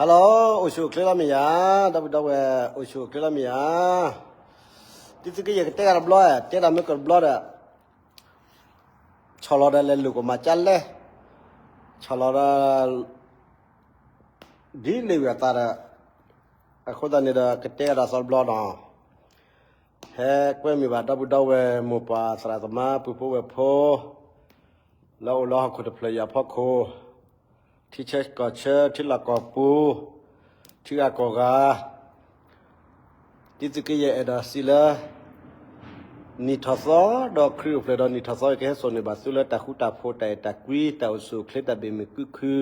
Hello, အိၣ်ဆူၣ်အိၣ်ချ့လီၤမ့ၢ်ဧါ, ဒီပုၢ်ဒီဝဲၢ် အိၣ်ဆူၣ်အိၣ်ချ့လီၤမ့ၢ်ဧါ. တံၤသုးက့ယဲၢ် ကတဲဂၤတဘျီ, တဲဒၣ်မ့ၢ်ကတဘျီဒီး ဆီၣ်လီၤဒီးလဲၤလိာ်ကမၤကၢ်လဲၣ်, ဆီၣ်လီၤဒီး ဒ်လ့ၣ်ဝံၤအသးဒီး အဃိသတးန့ၣ်ဒီး ကတဲဂၤဒီးသီတဘျီနီၤ. ဟဲကွဲမုာ်ဘၣ် ဒီပုၢ်ဒီဝဲၢ် မိၢ်ပၢ်သရၣ်သမါ ပုၢ်ဖိဝဲၢ်ဖိ လၢအိၣ်လၢဟီၣ်ခိၣ်တဖျၢၣ်အံၤအဖီခိၣ်, ထံဆၢကီၢ်ဆၢ ထံလီၢ်ကီၢ်ပူၤ, ထံဂၤကီၢ်ဂၤ, တံၤသုးက့ယဲၢ် အဲၣ်ဒိးစံးလၢ နံၣ်ထီၣ်သီဒီးခရံာ်အိၣ်ဖျဲၣ်ဒီးနံၣ်ထီၣ်သီ ကဟဲစိာ်န့ၢ်ဘၣ်သုလၢတၢ်ဃူတၢ်ဖိး တၢ်အဲၣ်တၢ်ကွံ တၢ်အိၣ်ဆူၣ်အိၣ်ချ့ တၢ်ဘၣ်မုာ်ကုခု,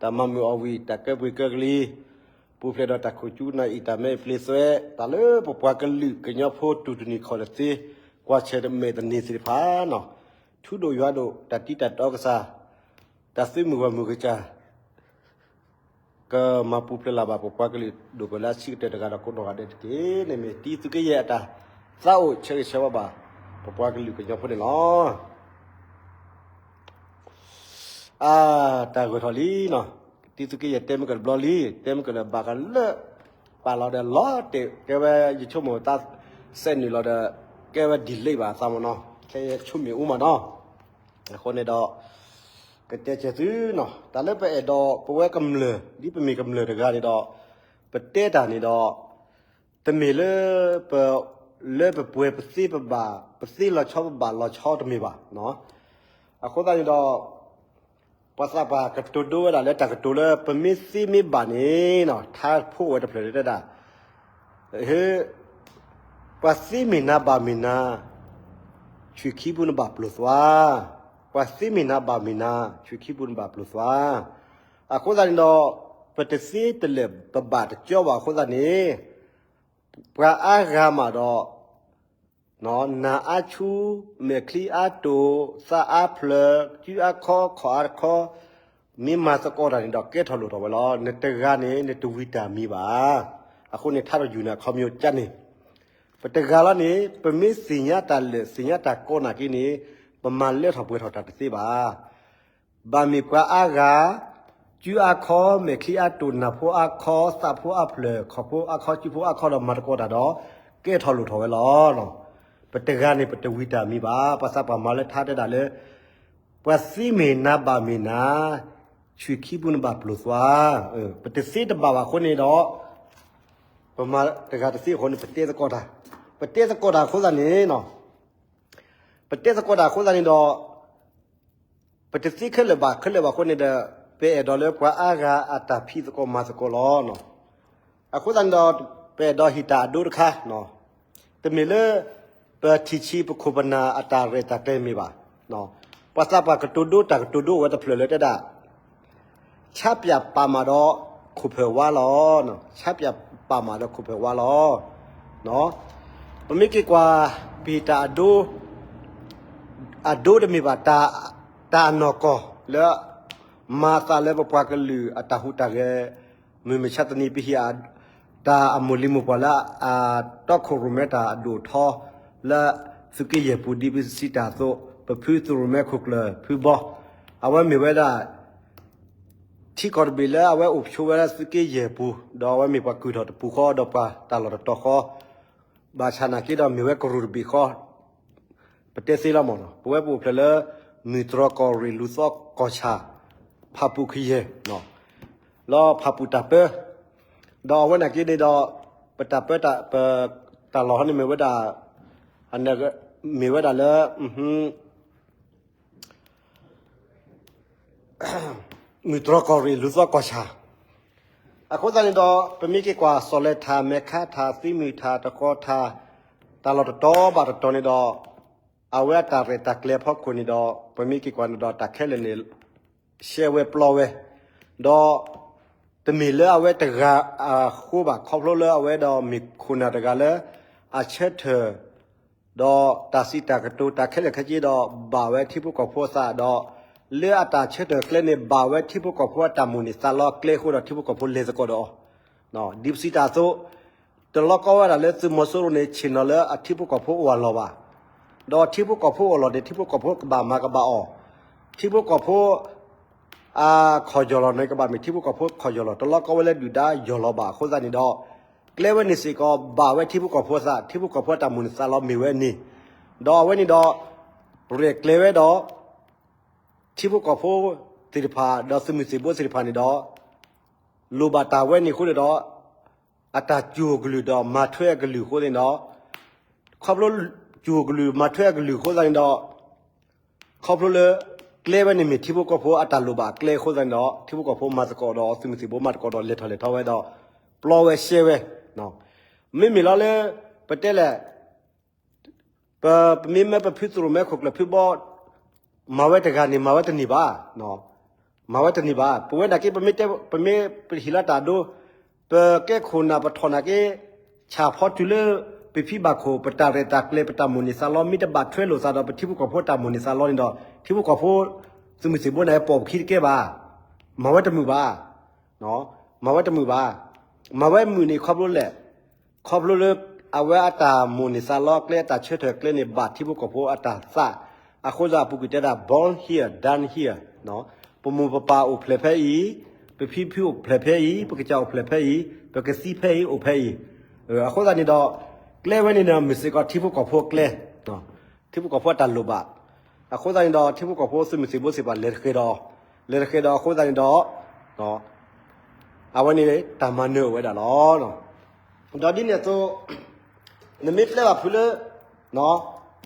တၢ်မၤမုာ်အီၣ်ဝံၣ် တၢ်ကၢပှ့ၤကၢကလံၤ, ပူၤဖျဲးဒီးတၢ်ခိၣ်ကၠူနၢ်အံၣ် တၢ်မဲအံၤပျ့သွဲ တၢ်လၢပပှၤကလုာ်ကညီဖိ တူၢ်တနံၤခီၣ်တသ့ ကွၢ်ဆၢၣ်မဲာ်သန့ၤသ့ၣ်တဖၣ်နီၤ, ထူဒိၣ်ယွၤဒိၣ် တၢ်တံတၢ်တီကစၢ်, တၢ်သုးမုၢ်ဂီၢ်မုၢ်ကစၢ် ကမၤပူၤဖျဲးလၢ်ဘၣ် ပပှၤကလုာ်ဒိၣ်ပှၤလၢအဆံးကတၢၢ်တဂၤဒီးကိးနီၢ်ဂၤဒဲးတက့ၢ်. န့ၣ်မ့ၢ်တံၤသုးက့ယဲၢ်အတၢ်သးအိၣ်ဆၢဂ့ၤဆၢဝါဘၣ် ပပှၤကလုာ်ကညီဖိန့ၣ်လီၤ. အါ, တၢ်ဂၢၢ်ထီၣ်လံနီၤ, တံၤသုးက့ယဲၢ် တဲမ့ၢ်ကတဘျီလံ, တဲမ့ၢ်ကလၢာ်ဘၣ်ကလၢာ်, ပာ်လီၤဒီးလီၤတဲာ် ကဲဝဲယဆိကမိၣ်သး စဲးနုာ်လီၤဒီး ကဲဝဲ delay ဘၣ်အသးမ့ၢ်နီၤ, ခဲအံၤဆိမ့ၣ်အူမ့ၢ်နီၤ. အဃိန့ၣ်ဒီး ကတဲဆၢသုနီၤ, တၢ်လၢပအဲၣ်ဒိးပဝဲကမျၢၢ် ဒ်ပမ့ၢ်ကမျၢၢ်တဂၤန့ၣ်ဒီး ပတဲတၢ်န့ၣ်ဒီး တမ့ၢ်လၢ ပ လၢပပှဲၤပသ့ပဘၣ် ပသ့လီၤဆီပဘၣ်လီၤဆီတမ့ၢ်ဘၣ်. အဃိသတးန့ၣ်ဒီး ပှၤသးပှၢ်ကတိၤဒိဝဲဒၣ်လၢတၢ်ကတိၤလၢ ပမ့ၢ်သ့မ့ၢ်ဘၣ်န့ၣ်နီၤ, ထါဖိအိၣ်ဝဲတဖျၢၣ်လၢတဲဒၣ် ပှၤသ့မ့ၢ်နၤဘၣ်မ့ၢ်နၤ, ဆွံၣ်ခံပူၤနဘၣ်ပျိာ်သွါ, ပှၤသ့မ့ၢ်နၤဘၣ်မ့ၢ်နၤ, ဆွံၣ်ခံပူၤနဘၣ်ပျိာ်သွါ. အဃိသတးန့ၣ်ဒီး ပတသ့တလၢာ်ပဘၣ်တကၠီဘၣ်အဃိသတးန့ၣ် ပှၤအါဂၤမးဒီး နၤအါဆူ, မဲာ်ချံအါတိၢ်, သးအါဖျၢၣ်, ကုအါခီ, ခီၣ်အါခီ, မ့ၢ်မၤသကိးတၢ်န့ၣ်ဒီး ကဲထီၣ်လိၣ်ထီၣ်ဝဲလီၤ. နတဂၤန့ၣ် နတဝံၤတၢ်မံၤဘၣ်. အဃိန့ၣ် ထါတယုၢ်န့ၣ် အခီပညီကန့ၣ် ပတဂၤလီၤန့ၣ် ပမ့ၢ်သ့ၣ်ညါတၢ်လၢာ် သ့ၣ်ညါတၢ်ကီနာ်က့န့ၣ် ပမၤလၢထီၣ်ပှဲၤထီၣ်တၢ်တသ့ဘၣ်. ဘၣ်မ့ၢ်ပှၤအါဂၤ, ကုအါခီ, မဲာ်ချံအါတိၢ်, နၤဖိအါခီ, သးဖိအါဖျၢၣ်, ခီၣ်ဖိအါခီ, ကုဖိအါခီဒီးမၤသကိးတၢ်ဒီး ကဲထီၣ်လိၣ်ထီၣ်ဝဲလီၤ. ပတဂၤန့ၣ် ပတဝံၤတၢ်မံၤဘၣ်. ပှၤသးပှၢ်မၤလၢထါတဲဒၣ်လၢ ပှၤသ့မ့ၢ်နၤဘၣ်မ့ၢ်နၤ, ဆွံၣ်ခံပူၤနဘၣ်ပျိာ်သွါ. ပတသ့တဘၣ်ဘၣ်အဃိန့ၣ်ဒီး ပမၤတဂၤတသ့အဃိန့ၣ် ပတဲသကိးတၢ်, ပတဲသကိးတၢ်အဃိသတးန့ၣ် ပတဲသကိးတၢ်အဃိသတးန့ၣ်ဒီး ပတသ့ခဲလၢာ်ဘၣ်ခဲလၢာ်ဘၣ်အဃိန့ၣ်ဒီး ပအဲၣ်ဒိးလၢပှၤအါဂၤအတၢ်ဖံးသကိးမၤသကိးလီၤ. အဃိသတးန့ၣ်ဒီး ပအဲၣ်ဒိးဟ့ၣ်တၢ်အဒိတခါ, တမ့ၢ်လၢ ပထံၣ်ဆံးပခိၣ်ပနၢ်အတၢ်ရဲၣ်တၢ်ကျဲၤမ့ၢ်ဘၣ်. ပှၤသးပှၢ်ကတိၤဒိတၢ်ကတိၤဒိအိၣ်ဝဲတဖျၢၣ်လၢတဲဒၣ် ဆါပၠးပာ်မးဒီးခိၣ်ဖၢၣ်ဝါလီၤ. ဆါပၠးပာ်မးဒီးခိၣ်ဖၢၣ်ဝါလီၤ. ပမ့ၢ်က့ၤကွၢ် ပဟ့ၣ်တၢ်အဒိ အဒိတမ့ၢ်ဘၣ် တၢ်အနီၢ်ကီၢ်လၢ မၤအသးလၢပပှၤကလုာ်အတၢ်ဟူးတၢ်ဂဲၤ မုၢ်မဆါတနံၤ ပဟ့ၣ် တၢ်အမိၢ်လံၤမိၢ်ပှၢ်လၢ အတီခိၣ်ရိၣ်မဲတၢ်အဒိၣ်ထီ လၢသုးက့ယဲၢ်ပူၤ ဒ်ပစံးတၢ်အသိး ပဖုသုးရိၣ်မဲခိၣ်ကျၢၢ်ဖုဘီ အဝဲမ့ၢ်ဝဲဒၣ် ထံကီၢ်တဘ့ၣ်လၢအဝဲအိၣ်ဆိးဝဲဒၣ်သုးက့ယဲၢ်ပူၤ ဒီးအဝဲမ့ၢ်ပှၤကုၢ်ထီၣ်တပူၤဃီ ဒီးပှၤတၢ်လီၢ်တတီၤဃီ ဘၣ်ဆၣ်နာ်က့ဒီးမ့ၢ်ဝဲကရူၢ်တဘ့ၣ်ဃီ ပတဲသ့လီၤမးနီၤ. ပဝဲပအိၣ်ဖျဲၣ်လၢ မုၢ်တြီၢ်ကီၢ်ရ့ၣ် လူၤသီကီၢ်ဆၣ် ဖၣ်ပူၣ်ခယဲၢ် လၢဖၣ်ပူၣ်တၢ်ပၢ ဒီးအဝဲနာ်က့န့ၣ်ဒီး ပတၢ်ပၢ ပတၢ်လီၢ်ဟီန့ၣ်မ့ၢ်ဝဲဒၣ် မ့ၢ်ဝဲဒၣ်လၢ မုၢ်တြီၢ်ကီၢ်ရ့ၣ် လူၤသီကီၢ်ဆၣ်. အဃိသတးန့ၣ်ဒီး ပမ့ၢ်က့ၤကွၢ် စီၤလဲၤထၣ် မဲာ်ခါထၣ် သံမုၢ်ထၣ် တဃီထၣ် တၢ်လီၢ်တတီၤဘၣ်တတီၤန့ၣ်ဒီး အဝဲအတၢ်ရဲၣ်တၢ်ကျဲၤအဖီခိၣ်န့ၣ်ဒီး ပမ့ၢ်က့ၤကွၢ်န့ၣ်ဒီး တၢ်ခဲလၢာ်န့ၣ် ရှဲဝဲပျီဝဲ ဒီး တမ့ၢ်လၢအဝဲတဂၤအဃိဘၣ် ခီဖျိလၢအဝဲဒီးမ့ၢ်ခိၣ်နၢ်တဂၤလၢ အဆၢထၢၣ် ဒီးတၢ်စံးတၢ်ကတိၤ တၢ်ခဲလၢာ်ခဲဆ့ဒီး ဘၣ်ဝဲထံဖိကီၢ်ဖိအသး ဒီး လၢအတၢ်ဆၢထၢၣ်ကျဲန့ၣ် ဘၣ်ဝဲထံဖိကီၢ်ဖိအတၢ်မိၣ်န့ၢ်သးလီကျဲအဃိဒီး ထံဖိကီၢ်ဖိလဲၤသကိးဒီးအီၤ ဒ်ပစံးတၢ်အသိး တလီကီဝဲဒၣ်လၢသုးမီၤစိရိၤန့ၣ် ဆ့ၣ်နီၤလၢအထံဖိကီၢ်ဖိအိၣ်အလီၢ်ဘၣ်. ဒီးထံဖိကီၢ်ဖိအိၣ်အလီၢ်န့ၣ် ထံဖိကီၢ်ဖိကဘၣ်မၤကဘၣ်အီၤ, ထံဖိကီၢ်ဖိ အခီၣ်ယီၢ်လီၤန့ၣ် ကဘၣ်မ့ၢ်ထံဖိကီၢ်ဖိခီၣ်ယီၢ်လီၤ တလီၢ်ကီဝဲလၢဒုၣ်ဒါယီၢ်လီၤဘၣ်အဃိသတးန့ၣ်ဒီး ကျဲဝဲန့ၣ်စ့ၢ်ကီးဘၣ်ဝဲထံဖိကီၢ်ဖိအသး ထံဖိကီၢ်ဖိအတၢ်မိၣ်န့ၢ်သးလီမ့ၢ်ဝဲန့ၣ် ဒီးအဝဲန့ၣ်ဒီး ရဲၣ်ကျဲၤဝဲဒီး ထံဖိကီၢ်ဖိသ့ၣ်တဖၣ် ဒီးသုးမုၢ်သံၣ်ဘိသ့ၣ်တဖၣ်န့ၣ်ဒီး လိၣ်ဘၣ်တၢ်ဝဲန့ၣ်အဃိန့ၣ်ဒီး အတၢ်စူၢ်ကလုၢ်ဒီးမၤထွဲအကလုၢ်အဃိန့ၣ်ဒီး ခီဖျိစူၢ်ကလုၢ်မၤထွဲအကလုၢ်အဃိသတးန့ၣ်ဒီး ခီဖျိလၢ ကျဲဝဲန့ၣ်မ့ၢ်ထံဖိကီၢ်ဖိအတၢ်လိၣ်ဘၣ်ကျဲအဃိသတးန့ၣ်ဒီး ထံဖိကီၢ်ဖိမၤသကိးဒီးသုးမုၢ်သံၣ်ဘိမၤသကိးဒီးလဲၤထီၣ်လဲၤထီဝဲဒီး ပျီဝဲရှဲဝဲ မ့မ့ၢ်လီၤလၢ ပတဲလဲၣ် ပ ပမ့ၢ်မၢပဖုသရိာ်မဲခိၣ်ကျၢၢ်ဖုဘီ မၤဝဲတဂၤန့ၣ် မၤဝဲတန့ၢ်ဘၣ်. မၤဝဲတန့ၢ်ဘၣ်. ပဝဲနာ်က့ ပမ့ၢ်တဲ ပမ့ၢ်ပဟ့ၣ်လီၤတၢ်ဒိ ပကဲခိၣ်နၢ်ပထီၣ်နာ်က့ ဆၣ်ဖီတုၤလၢ ပဖံဘၣ်ခိၣ် ပတၢ်ရဲၣ်တၢ်ကျဲၤ ပတၢ်မိၣ်န့ၢ်သးလီ မ့ၢ်တဘၣ်ထွဲလိာ်သးဒီးပထံဖိကီၢ်ဖိတၢ်မိၣ်န့ၢ်သးလီန့ၣ်ဒီး ထံဖိကီၢ်ဖိ သုးမုၢ်သံၣ်ဘိန့ၣ် ပိာ်ပခံတကဲဘၣ်. မၤဝဲတမုာ်ဘၣ်. မၤဝဲတမုာ်ဘၣ်. မၤဝဲမုာ်န့ၣ်ခီဖျိလဲၣ် ခီဖျိလၢ အဝဲအတၢ်မိၣ်န့ၢ်သးလီကျဲ အတၢ်ဆၢထၢၣ်ကျဲန့ၣ် ဘၣ်ထံဖိကီၢ်ဖိအတၢ်သး, အဃိသတးအပူၤကွံာ်တဲဒၣ် born here, done here, ပမိၢ်ပပၢ်အိၣ်ဖျဲၣ်ဖဲအံၤ, ပဖံဖုအိၣ်ဖျဲၣ်ဖဲအံၤ, ပကစၢ်အိၣ်ဖျဲၣ်ဖဲအံၤ, ပကသံဖဲအံၤအိၣ်ဖဲအံၤ, အဃိသတးန့ၣ်ဒီး ကျဲဝဲန့ၣ်ဒီးမ့ၢ်စ့ၢ်ကီးထံဖိကီၢ်ဖိကျဲ ထံဖိကီၢ်ဖိအတၢ်လိၣ်ဘၣ်, အဃိသတးန့ၣ်ဒီး ထံဖိကီၢ်ဖိသုးမုၢ်သံၣ်ဘိသ့ၣ်တဖၣ်လဲၤတဃဲၤဒီး, လဲၤတဃဲၤဒီးအဃိသတးန့ၣ်ဒီး အဝဲန့ၣ်တၢ်မၤနၢၤအိၣ်ဝဲဒၣ်လီၤ. ဒီးဒ်န့ၣ်အသိး နမ့ၢ်ပျဲဘၣ်ဖုလၢ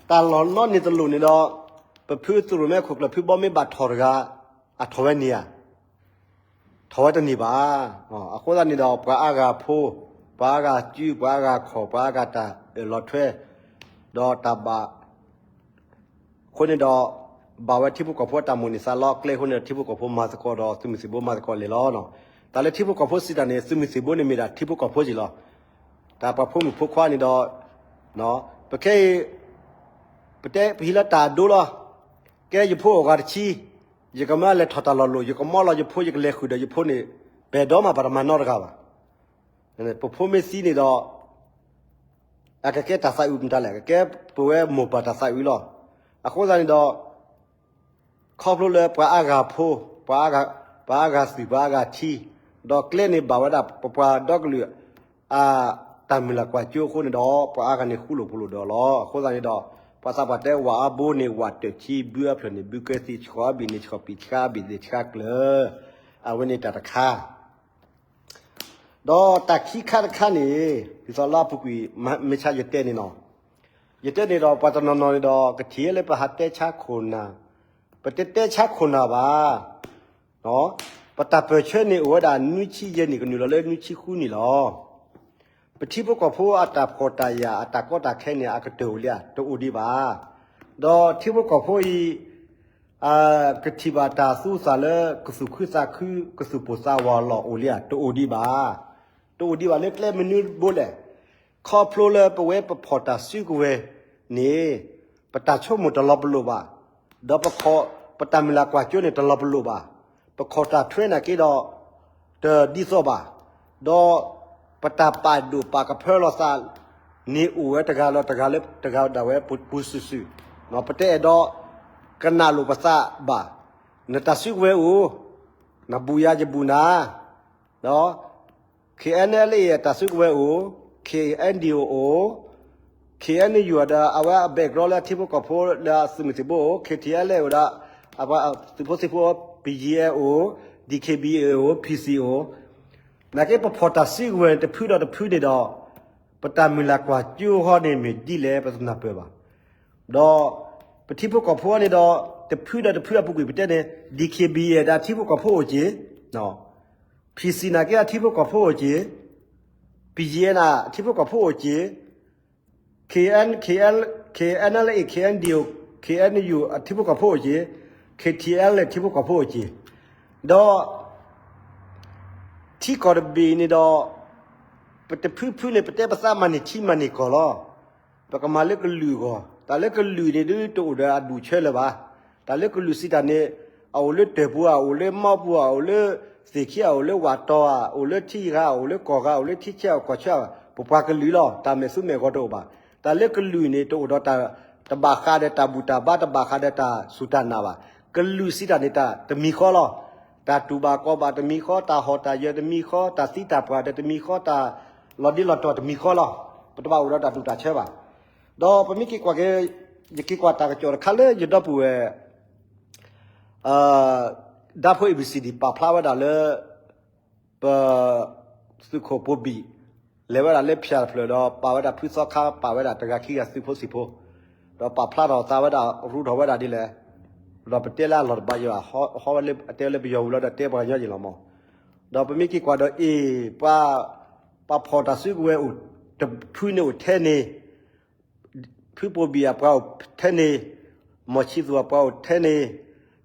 တၢ်လီၢ်နီန့ၣ်တလိၣ်န့ၣ်ဒီး ပဖုသရိာ်မဲခိၣ်ကျၢၢ်ဖုဘီမ့ၢ်ဘၣ်ထီၣ်တဂၤ အထီၣ်ဝဲန့ၢ်ဧါ ထီၣ်ဝဲတန့ၢ်ဘၣ်. အဃိသတးန့ၣ်ဒီး ပှၤအါဂၤဖိ, ပှၤအါဂၤစု, ပှၤအါဂၤခီၣ်, ပှၤအါဂၤတၢ်အၢၣ်လီၤထွဲ, ဒီးတၢ်ဘၣ် အဃိန့ၣ်ဒီး ဘၣ်ဝဲထံဖိကီၢ်ဖိအတၢ်မိၣ်န့ၢ်သးလီကျဲအဃိန့ၣ်ဒီး ထံဖိကီၢ်ဖိမၤသကိးဒီးသုးမုၢ်သံၣ်ဘိမၤသကိးလဲၤလီၤ. တၢ်လၢထံဖိကီၢ်ဖိစံးတၢ်န့ၣ် သုးမုၢ်သံၣ်ဘိန့ၣ်မ့ၢ်ဒၣ်ထံဖိကီၢ်ဖိက့ၤလီၤ. တၢ်ပှၤဖိမုၣ်ဖိခွါန့ၣ်ဒီး ပခဲအံၤ ပတဲပဟံးလၢတၢ်အဒိလီၤ. ကဲယဖိအိၣ်ဂၤတဆံ, ယကမၢလဲၤထီၣ်တၢ်လီၢ်လိၣ်, ယကမၢလီၤယဖိ, ယကလဲၤဃုာ်ဒီးယဖိန့ၣ် ပှၤဒီမးပှၤတမၤနီတဂၤဘၣ်. ပဖိမ့ၢ်သံန့ၣ်ဒီး အကကဲတၢ်သးအုးမတၤလဲၣ်, ကကဲပဝဲမိၢ်ပၢ်တၢ်သးအုးလီၤ. အဃိသတးန့ၣ်ဒီး ခီဖျိလၢပှၤအါဂၤဖိ, ပှၤအါဂၤသုး, ပှၤအါဂၤထံ, ဒီးကျဲန့ၣ်ဘၣ်ဝဲဒၣ် ပပှၤဒီကလုာ် အတၢ်မုၢ်လၢ်ကွၢ်စိအဃိန့ၣ်ဒီး ပှၤအါဂၤန့ၣ်ဃူလိာ်ဖိးလိာ်ဒီးလီၤ. အဃိသတးန့ၣ်ဒီး ပှၤသးပှၢ်တဲဝၣ်အါဘိန့ၣ် ဝၣ်တၢၢ်ခံ, ဘုအဖျၢၣ်န့ၣ် ဘုကဲသံ, ဆှီအဘ့ၣ်န့ၣ် ဆှီပံာ်ဆှါအဘ့ၣ်သ့ၣ်ဆှါကျၢၤ, အဝဲန့ၣ်တၢ်တခါ ဒီးတၢ်ခံခါတခါန့ၣ် ဒ်သိးလၢအပူၤကွံာ် မ့ၢ်ဆါယတဲန့ၣ်နီၤ, ယတဲန့ၣ်ဒီး ပှၤတနီၤနီၤန့ၣ်ဒီး ကထံၣ်လၢပဟးတဲဆါခိၣ်နၢ်, ပတတဲဆါခိၣ်နၢ်ဘၣ်. ပတၢ်ပၢၢ်ဆၢန့ၣ်အိၣ်ဝဲဒၣ်နွံဆံယဲၢ်နံၣ် ကနုာ်လီၤလၢနွံဆံဃုနံၣ်လီၤ. ပထံဖိကီၢ်ဖိအတၢ်ဖှီၣ်တၢ်ယာ် အတၢ်ကီတၢ်ခဲန့ၣ် အကတၢၢ်အိၣ်လံဧါ, တအိၣ်ဒံးဘၣ်. ဒီးထံဖိကီၢ်ဖိအံၤ ကထံၣ်ဘၣ်တၢ်သူသးလၢကသူၣ်ခုသးခု ကသူၣ်ပိၢ်သးဝးလီၢ်အိၣ်လံဧါ, တအိၣ်ဒံးဘၣ်. တအိၣ်ဒံးဘၣ်လၢကျဲမနုၤဘိလဲၣ်. ခီဖျိလၢပဝဲပဖီၣ်တၢ်စုကဝဲၤန့ၣ် ပတၢ်ဆိကမိၣ်တလီၤပလိာ်ဘၣ်, ဒီးပခီၣ် ပတၢ်မုၢ်လၢ်ကွၢ်စိန့ၣ်တလီၤပလိာ်ဘၣ်, ပခီၣ်တၢ်ထွဲနာ်က့ဒီး တဒ်သိးဘၣ်, ဒီးပတၢ်ပာ်ဒိၣ်ပာ်ကဖၢလီၤသးန့ၣ် အိၣ်ဝဲတဂၤလၢတဂၤလၢတဂၤဒၣ်ဝဲပူၤစုာ်စုာ်, ပတအဲၣ်ဒိးကနၣ်လိာ်ပသးဘၣ်. နတၢ်စုကဝဲၤအိၣ်, နဘူးယၤယဘူးနၤ, ဒီး ခ့ၣ်အဲၣ်နဲလ်အ့ အတၢ်စုကဝဲၤအိၣ်, ခ့ၣ်အဲၣ်ဒံၣ်အိၣ်, ခ့ၣ်အဲၣ်ယူၣ်ဒီး အဝဲအ background လၢအထံဖိကီၢ်ဖိလၢအသုးမုၢ်သံၣ်ဘိအိၣ်, ခ့ၣ်ထံၣ်အဲလ်အ့အိၣ်ဒီး အသုးဖိသံၣ်ဖိ ပယံၤအဲၣ်အိၣ်, ဒံၣ်ခ့ၣ်ဘံၣ်အ့အိၣ်, ဖံၣ်စံၣ်အိၣ်, နာ်က့ပဖီၣ်တၢ်စုကဝဲၤတဖုဒီးတဖုန့ၣ်ဒီး ပတၢ်မုၢ်လၢ်ကွၢ်စိဟီန့ၣ်မ့ၢ်ဒ်လဲၣ် ပတနၢ်ပၢၢ်ဘၣ်. ဒီးပထံဖိကီၢ်ဖိန့ၣ်ဒီး တဖုဒီးတဖုအပူၤကွံာ်ပတဲန့ၣ် ဒံၣ်ခ့ၣ်ဘံၣ်အ့ဒီးအထံဖိကီၢ်ဖိအိၣ်က့ၤ, ဖံၣ်စံၣ်နာ်က့အထံဖိကီၢ်ဖိအိၣ်က့ၤ, ပယံၤအဲၣ်အထံဖိကီၢ်ဖိအိၣ်က့ၤ, ခ့ၣ်အဲၣ် ခ့ၣ်အဲၣ် ခ့ၣ်အဲၣ်နဲလ်အ့ ခ့ၣ်အဲၣ်ဒံၣ်အိၣ် ခ့ၣ်အဲၣ်ယူၣ်အထံဖိကီၢ်ဖိအိၣ်က့ၤ, ခ့ၣ်ထံၣ်အဲလ်အ့ထံဖိကီၢ်ဖိအိၣ်က့ၤ, ဒီး ထံကီၢ်တဘ့ၣ်န့ၣ်ဒီး ပတဖုဖုန့ၣ် ပတဲပသးမၤန့ၢ်ထံမၤန့ၢ်ကီၢ်လီၤ. ပကမၤလၢကလုာ်အဂီၢ်, တၢ်လၢကလုာ်န့ၣ်ဒုးတအိၣ်ဒီးအဒူၣ်အဆၢလၢၤဘၣ်. တၢ်လၢကလုာ်စံးတၢ်န့ၣ် အအိၣ်လၢတၢၢ်ပူၤဧါ, အိၣ်လၢမီပူၤဧါ, အိၣ်လၢသ့ၣ်ခံဧါ, အိၣ်လၢဝၣ်တီၤဧါ, အိၣ်လၢထံဂၤ, အိၣ်လၢကီၢ်ဂၤ, အိၣ်လၢထံဆဲးဧါကီၢ်ဆဲးဧါ, ပပှၤကလုာ်လီၤ. တၢ်မဲာ်သူမဲာ်ဂီၤတအိၣ်ဘၣ်. တၢ်လၢကလုာ်န့ၣ် တအိၣ်ဒီးတၢ်တဘၣ်ဃးဒီးတၢ်ဘူၣ်တၢ်ဘါ, တဘၣ်ဃးဒီးတၢ်စူၢ်တၢ်နာ်ဘၣ်. ကလုာ်စံးတၢ်န့ၣ် တၢ်တမံၤဃီလီၤ. တၢ်တူၢ်ဘၣ်ကီဘၣ်တမံၤဃီ, တၢ်ဟီၣ်တၢ်ယၢၤတမံၤဃီ, တၢ်သံတၢ်ပှၢ်တမံၤဃီ, တၢ်လီၤဒ့လီၤတီၤတမံၤဃီလီၤ. ပတဘၣ်အိၣ်ဒီးတၢ်တူၢ်တၢ်ဆၢဘၣ်. ဒီးပမ့ၢ်က့ၤကွၢ်က့ၤ, ယက့ၤကွၢ်တၢ်ကစီၣ်တခါလၢယဒီပုၢ်ဝဲၢ် ဒါဖိ A B C D ပာ်ဖျါဝဲဒၣ်လၢ ပသုးခိၣ်ပိဘံၣ် လဲၤဝဲဒၣ်လၢဖၠၣ်တဖျၢၣ်ဒီး ပာ်ဝဲဒၣ်ဖုသီခါ ပာ်ဝဲဒၣ်တဂၤခံဂၤသုးဖိသံၣ်ဖိ, ဒီးပာ်ဖျါထီၣ်သးဝဲဒၣ် ရူထီၣ်ဝဲဒၣ်ဒ်လဲၣ်, ဒီးပတဲလၢအလီၢ်တဘၣ်ယၤဘၣ်, ဟီဝဲလၢအတဲဝဲလၢပယီၤဝံၤလီၤဒီးတဲပှၤကညီယံၤလီၤမး. ဒီးပမ့ၢ်က့ၤကွၢ်ဒီး အ့ၣ်, ပှၤဖီၣ်တၢ်စုကဝဲၤအိၣ်, တဖုန့ၣ်အိၣ်ထဲန့ၣ် ဖုပိဘံၣ်အပှၤအိၣ်ထဲန့ၣ်, မီၢ်ဆံသူၣ်အပှၤအိၣ်ထဲန့ၣ်,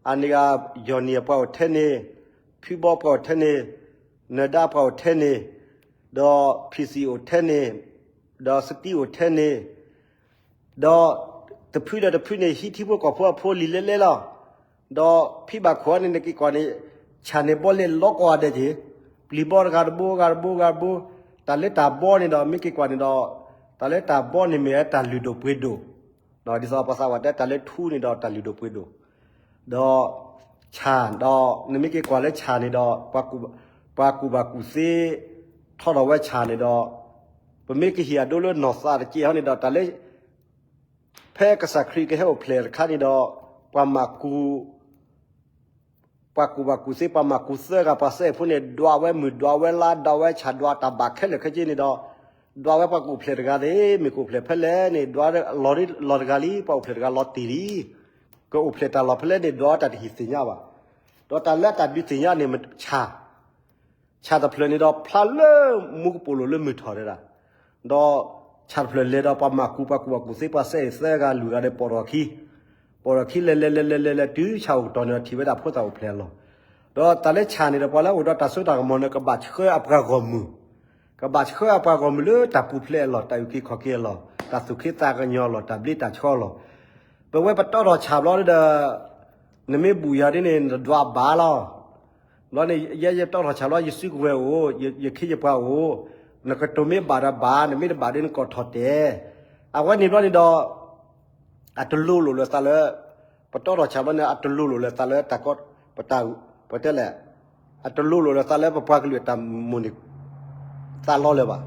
အန့ၣ်ဂၤ ယီၢ်နံၣ်အပှၤအိၣ်ထဲန့ၣ်, ဖုဘီပှၤအိၣ်ထဲန့ၣ်, နၢၤဒါပှၤအိၣ်ထဲန့ၣ်, ဒီး ဖံစံၣ် အိၣ်ထဲန့ၣ်, ဒီးစတံအိၣ်ထဲန့ၣ်, ဒီးတဖုဒီးတဖုန့ၣ် ဟံးထံဖိကီၢ်ဖိအဖိလံၤလဲလဲလီၤ. ဒီးဖံဘၣ်ခိၣ်အံၤန့ၣ်နက့ၤကွၢ်န့ၣ်, ဆၣ်န့ၣ်ဘီလဲၤလီၤကိးဂၤဒဲးက့ၤ, ပျံၤဘီတဂၤတဘိဂၤတဘိဂၤတဘိ, တၢ်လၢတၢ်ဘီန့ၣ်ဒီး မ့ၢ်က့ၤကွၢ်န့ၣ်ဒီး, တၢ်လၢတၢ်ဘီန့ၣ်မ့ၢ်ဝဲတၢ်လုၢ်ဒိၣ်ပှ့ၤဒိၣ်, ဒ်သိးပှၤသးပှၢ်တဲတၢ်လၢထူန့ၣ်ဒီးတၢ်လုၢ်ဒိၣ်ပှ့ၤဒိၣ်, ဒီး ဆၣ်ဒီး နမ့ၢ်က့ၤကွၢ်လၢဆၣ်န့ၣ်ဒီး, ပှၤကူၣ်ဘၣ်ကူၣ်သ့ ထီထီၣ်ဝဲဆၣ်န့ၣ်ဒီး, ပမ့ၢ်ကဟ့ၣ်အဒိလၢနီၢ်သးတက့ၢ်ဟီန့ၣ်ဒီး တၢ်လၢ ဖဲကစၢ်ခရံာ်ကဟဲအိၣ်ဖျဲၣ်တခါန့ၣ်ဒီး, ပှၤမၤကူၣ် ပှၤကူၣ်ဘၣ်ကူၣ်သ့ ပှၤမၤကူၣ်သၢဂၤ ပှၤစဲအ့ၣ်ဖိန့ၣ် ဒွးဝဲမုၢ် ဒွးဝဲလါ ဒွးဝဲဆၣ် ဒွးတၢ်ဘၣ်ခဲလၢာ်ခဲဆ့န့ၣ်ဒီး, ဒွးဝဲပှၤကူၣ်ဖျဲၣ်တဂၤသ့ၣ် မ့ၢ်ကူၣ်ဖျဲၣ်ဖဲလဲၣ်န့ၣ် ဒွးလီၤတဂၤလံ ပှၤအိၣ်ဖျဲၣ်တဂၤလီၤတံၢ်လံ, ကအိၣ်ဖျဲၣ်တၢ်လီၢ်ဖဲလဲၣ်န့ၣ် ဒွးတၢ်တဟ့ၣ်သ့ၣ်ညါဘၣ်. ဒီးတၢ်လၢတၢ်ဒုးသ့ၣ်ညါန့ၣ် ဆၣ် ဆၣ်တဖျၢၣ်န့ၣ်ဒီး ဖျါလၢမူကပိာ်လိၤလၢမုၢ်ထီၣ်ဒဲဒၣ်, ဒီးဆၣ်တဖျၢၣ်လဲၤဒီးပှၤမၤကူၣ် ပှၤကူၣ်ဘၣ်ကူၣ်သ့ ပှၤစဲအ့ၣ်သၢဂၤလွံၢ်ဂၤဒီးပိာ်ထီၣ်ခံ, ပိာ်ထီၣ်ခံလဲၤလဲၤလဲၤလဲၤလဲၤလဲၤတုၤဆၣ်အိၣ်ကတီၢ်န့ၣ်ဒီးထံၣ်ဝဲဒၣ်ဖိသၣ်အိၣ်ဖျဲၣ်အလီၢ်, ဒီးတၢ်လၢဆၣ်န့ၣ်ဒီး ပှၤလၢအအိၣ်ဒီးတၢ်စိတၢ်ကမီၤန့ၣ် ကဘၣ်ဆှၢအပှၤဂီၢ်မုၢ်, ကဘၣ်ဆှၢအပှၤဂီၢ်မုၢ်လၢတၢ်ပူၤဖျဲးအလီၢ် တၢ်အုၣ်က့ၤခီၣ်က့ၤအလီၢ် တၢ်သူၣ်က့သးကညီၤအလီၢ် တၢ်ဘျ့တၢ်ဆှီအလီၢ်, ပဝဲပတီထီၣ်ဆၣ်ဘျီဒီး နမ့ၢ်ဘူၣ်ယၤဒ်န့ၣ် နဒွးဘၣ်လီၤ. ဘျီန့ၣ် ယဲယတီထီၣ်ဆၣ်ဘျီ ယစုကဝဲၤအိၣ်, ယခ့ယပှၤအိၣ်, နကတိၤမ့ၢ်ဘၣ်ဒီးဘၣ်, နမ့ၢ်တဘၣ်ဒီးနကိးထီၣ်တဲာ်, အဝဲန့ၣ်ဘျီန့ၣ်ဒီး အတလိၤလိာ်လၢသးလၢ, ပတီထီၣ်ဆၣ်ဘျီန့ၣ် အတလိၤလိာ်လၢသးလၢတၢ်ကီ, ပတၢ်, ပတဲလဲၣ်, အတလိၤလိာ်လၢသးလၢပပှၤကလုာ်အတၢ်မိၣ်န့ၣ် သးလီလၢၤဘၣ်.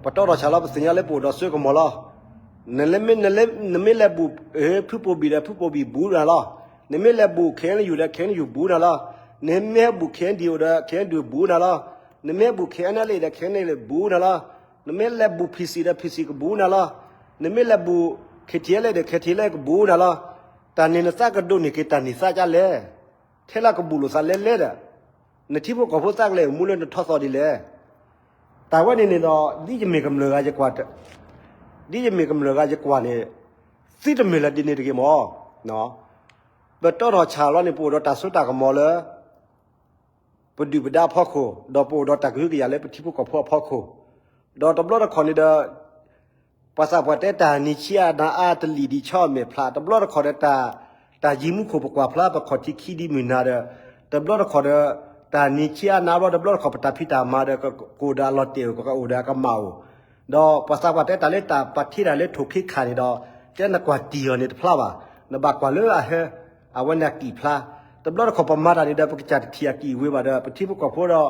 ပတီထီၣ်ဆၣ်လီၤ ပသ့ၣ်ညါလၢပအိၣ်ဒီးစိကမီၤလီၤ. နမ့ၢ်လဲၤဘူၣ် ဖုပိာ်ဘံၣ်ဒီး ဖုပိာ်ဘံၣ်ဘူးနၤလီၤ. နမ့ၢ်လဲၤဘူၣ် ခ့ၣ်အဲၣ်ယူၣ် ဒီး ခ့ၣ်အဲၣ်ယူၣ် ဘူးနၤလီၤ. နမ့ၢ်ဟဲဘူၣ် ခ့ၣ်အဲၣ်ဒီး ခ့ၣ်အဲၣ်ဒီး ဘူးနၤလီၤ. နမ့ၢ်ဟဲဘူၣ် ခ့ၣ်အဲၣ်အဲလ်အ့ ဒီး ခ့ၣ်အဲၣ်အဲလ်အ့ ဘူးနၤလီၤ. နမ့ၢ်လဲၤဘူၣ် ဖံစံၣ် ဒီး ဖံစံၣ် ကဘူးနၤလီၤ. နမ့ၢ်လဲၤဘူၣ် ခ့ၣ်ထံၣ်အဲလ်အ့ ဒီး ခ့ၣ်ထံၣ်အဲလ်အ့ ကဘူးနၤလီၤ. တၢ်န့ၣ်နသးကဒိးန့ၢ်က့ၤတၢ်န့ၢ်သါကလဲၣ်. ထဲလၢကဘူၣ်လိာ်သးလဲလဲဒီး နထံဖိကီၢ်ဖိသးကလဲၤအိၣ်မူလၢနထီၣ်သီဒ်လဲၣ်. တၢ်ဝဲန့ၣ်န့ၣ်ဒီး ဒ်ယမ့ၢ်ကမျၢၢ်ဂၤယကွၢ်, ဒ်ယမ့ၢ်ကမျၢၢ်ဂၤယကွၢ်န့ၣ် သုတမ့ၢ်လၢဒ်န့ၣ်တဂ့ၤမး. ပတီထီၣ်ဆၣ်လီၤန့ၣ် ပအိၣ်ဒီးတၢ်စိတၢ်ကမီၤလၢ ပဒုၣ်ပဒါအဖီခိၣ်, ဒီးပအိၣ်ဒီးတၢ်ကဟုကယာ်လၢပထံဖိကီၢ်ဖိအဖီခိၣ်, ဒီးတဘျီတခီၣ်န့ၣ်ဒီး ပှၤသးပှၢ်တဲတၢ်နံၤဆံးအါနၤအါ တလံာ်ဒံးဆီအမဲာ်ဖျါ, တဘျီတခီၣ်ဒီး တၢ်ယံၤမူခိၣ်ပကွၢ်ဖျါ ပခီၣ်ထံးခံဒံးမုၢ်နၤဒီး, တဘျီတခီၣ်ဒီး တၢ်နံၤဆံးအါနၤဘျီ တဘျီတခီၣ်ပတၢ်ဖံးတၢ်မၤဒီး ကအိၣ်ဒီးအလီၤတဲာ်အိၣ် ကအိၣ်ဒီးအကမၣ်အိၣ်, ဒီးပှၤသးပှၢ်တဲတၢ်လၢတၢ်ပာ်ထံးတၢ်လၢထိၣ်ခ့ခၣ်န့ၣ်ဒီး တဲနကွၢ်တံၢ်အီၤန့ၣ်တဖျါဘၣ်, နဘၣ်ကွၢ်လၢအဟဲ အဝဲန့ၣ်အကံၣ်ဖျါ, တဘျီတခီၣ်ပမၤတၢ်န့ၣ်ဒီး ပကစၢ်တထံၣ်အကံၣ်အဝ့ဘၣ်ဒီး ပထံဖိကီၢ်ဖိဒီး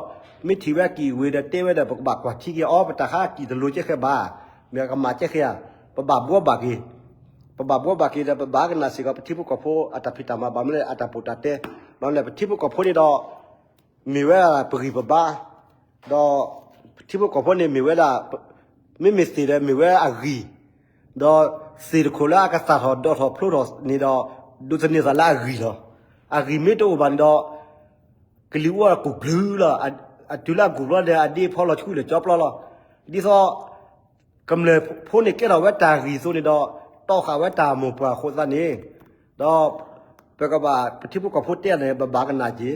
မ့ၢ်ထံၣ်ဝဲအကံၣ်အဝ့ဒီး တဲဝဲဒီး ပကဘၣ်ကွၢ်ထံက့ၤအီၤ ပတၢ်ဃါအကံၣ်တလိၤကဲဃဲဘၣ်, မ့ၢ်အကမၣ်ကဲဃဲဧါ, ပဘၣ်ဘှီဘၣ်က့ၤ, ပဘၣ်ဘှီဘၣ်က့ၤဒီး ပဘၣ်ကနၣ်စ့ၢ်ကီး ပထံဖိကီၢ်ဖိအတၢ်ဖံးတၢ်မၤ ဘၣ်မနုၤလဲၣ် အတၢ်ပီးတၢ်တဲ, ဘၣ်မနုၤလဲၣ် ပထံဖိကီၢ်ဖိန့ၣ်ဒီး မ့ၢ်ဝဲဒၣ်ပဂံၢ်ပဘါ, ဒီးပထံဖိကီၢ်ဖိန့ၣ်မ့ၢ်ဝဲဒၣ်, မ့မ့ၢ်သ့ၣ်ဒီးမ့ၢ်ဝဲအဂံၢ်, ဒီးသ့ၣ်တခိၣ်လၢအကသၣ်ထီၣ်ဒိးထီၣ်ဖျိထီၣ်န့ၣ်ဒီး, ဒိးသန့ၤသးလၢအဂံၢ်လီၤ. အဂံၢ်မ့ၢ်တအိၣ်ဘၣ်န့ၣ်ဒီး, ကလံၤအူအီၣ်ကိၢ်ဘျုးလီၤ. အတုၤလၢအကိၢ်ဘျီဒီး အဒ့ဖီလီၤဆူလၢာ်ကၠီပျီလီၤ. ဒ်သိး ကမျၢၢ်ဖိန့ၣ်ကဲထီၣ်ဝဲတၢ်ဂံၢ်အသိးန့ၣ်ဒီး, တီၢ်ဃာ်ဝဲတၢ်မိၢ်ပှၢ်အဃိသတးန့ၣ်, ဒီးပကဘၣ် ပထံဖိကီၢ်ဖိတဲန့ၣ် ပဘၣ်ကနၣ်က့ၤ,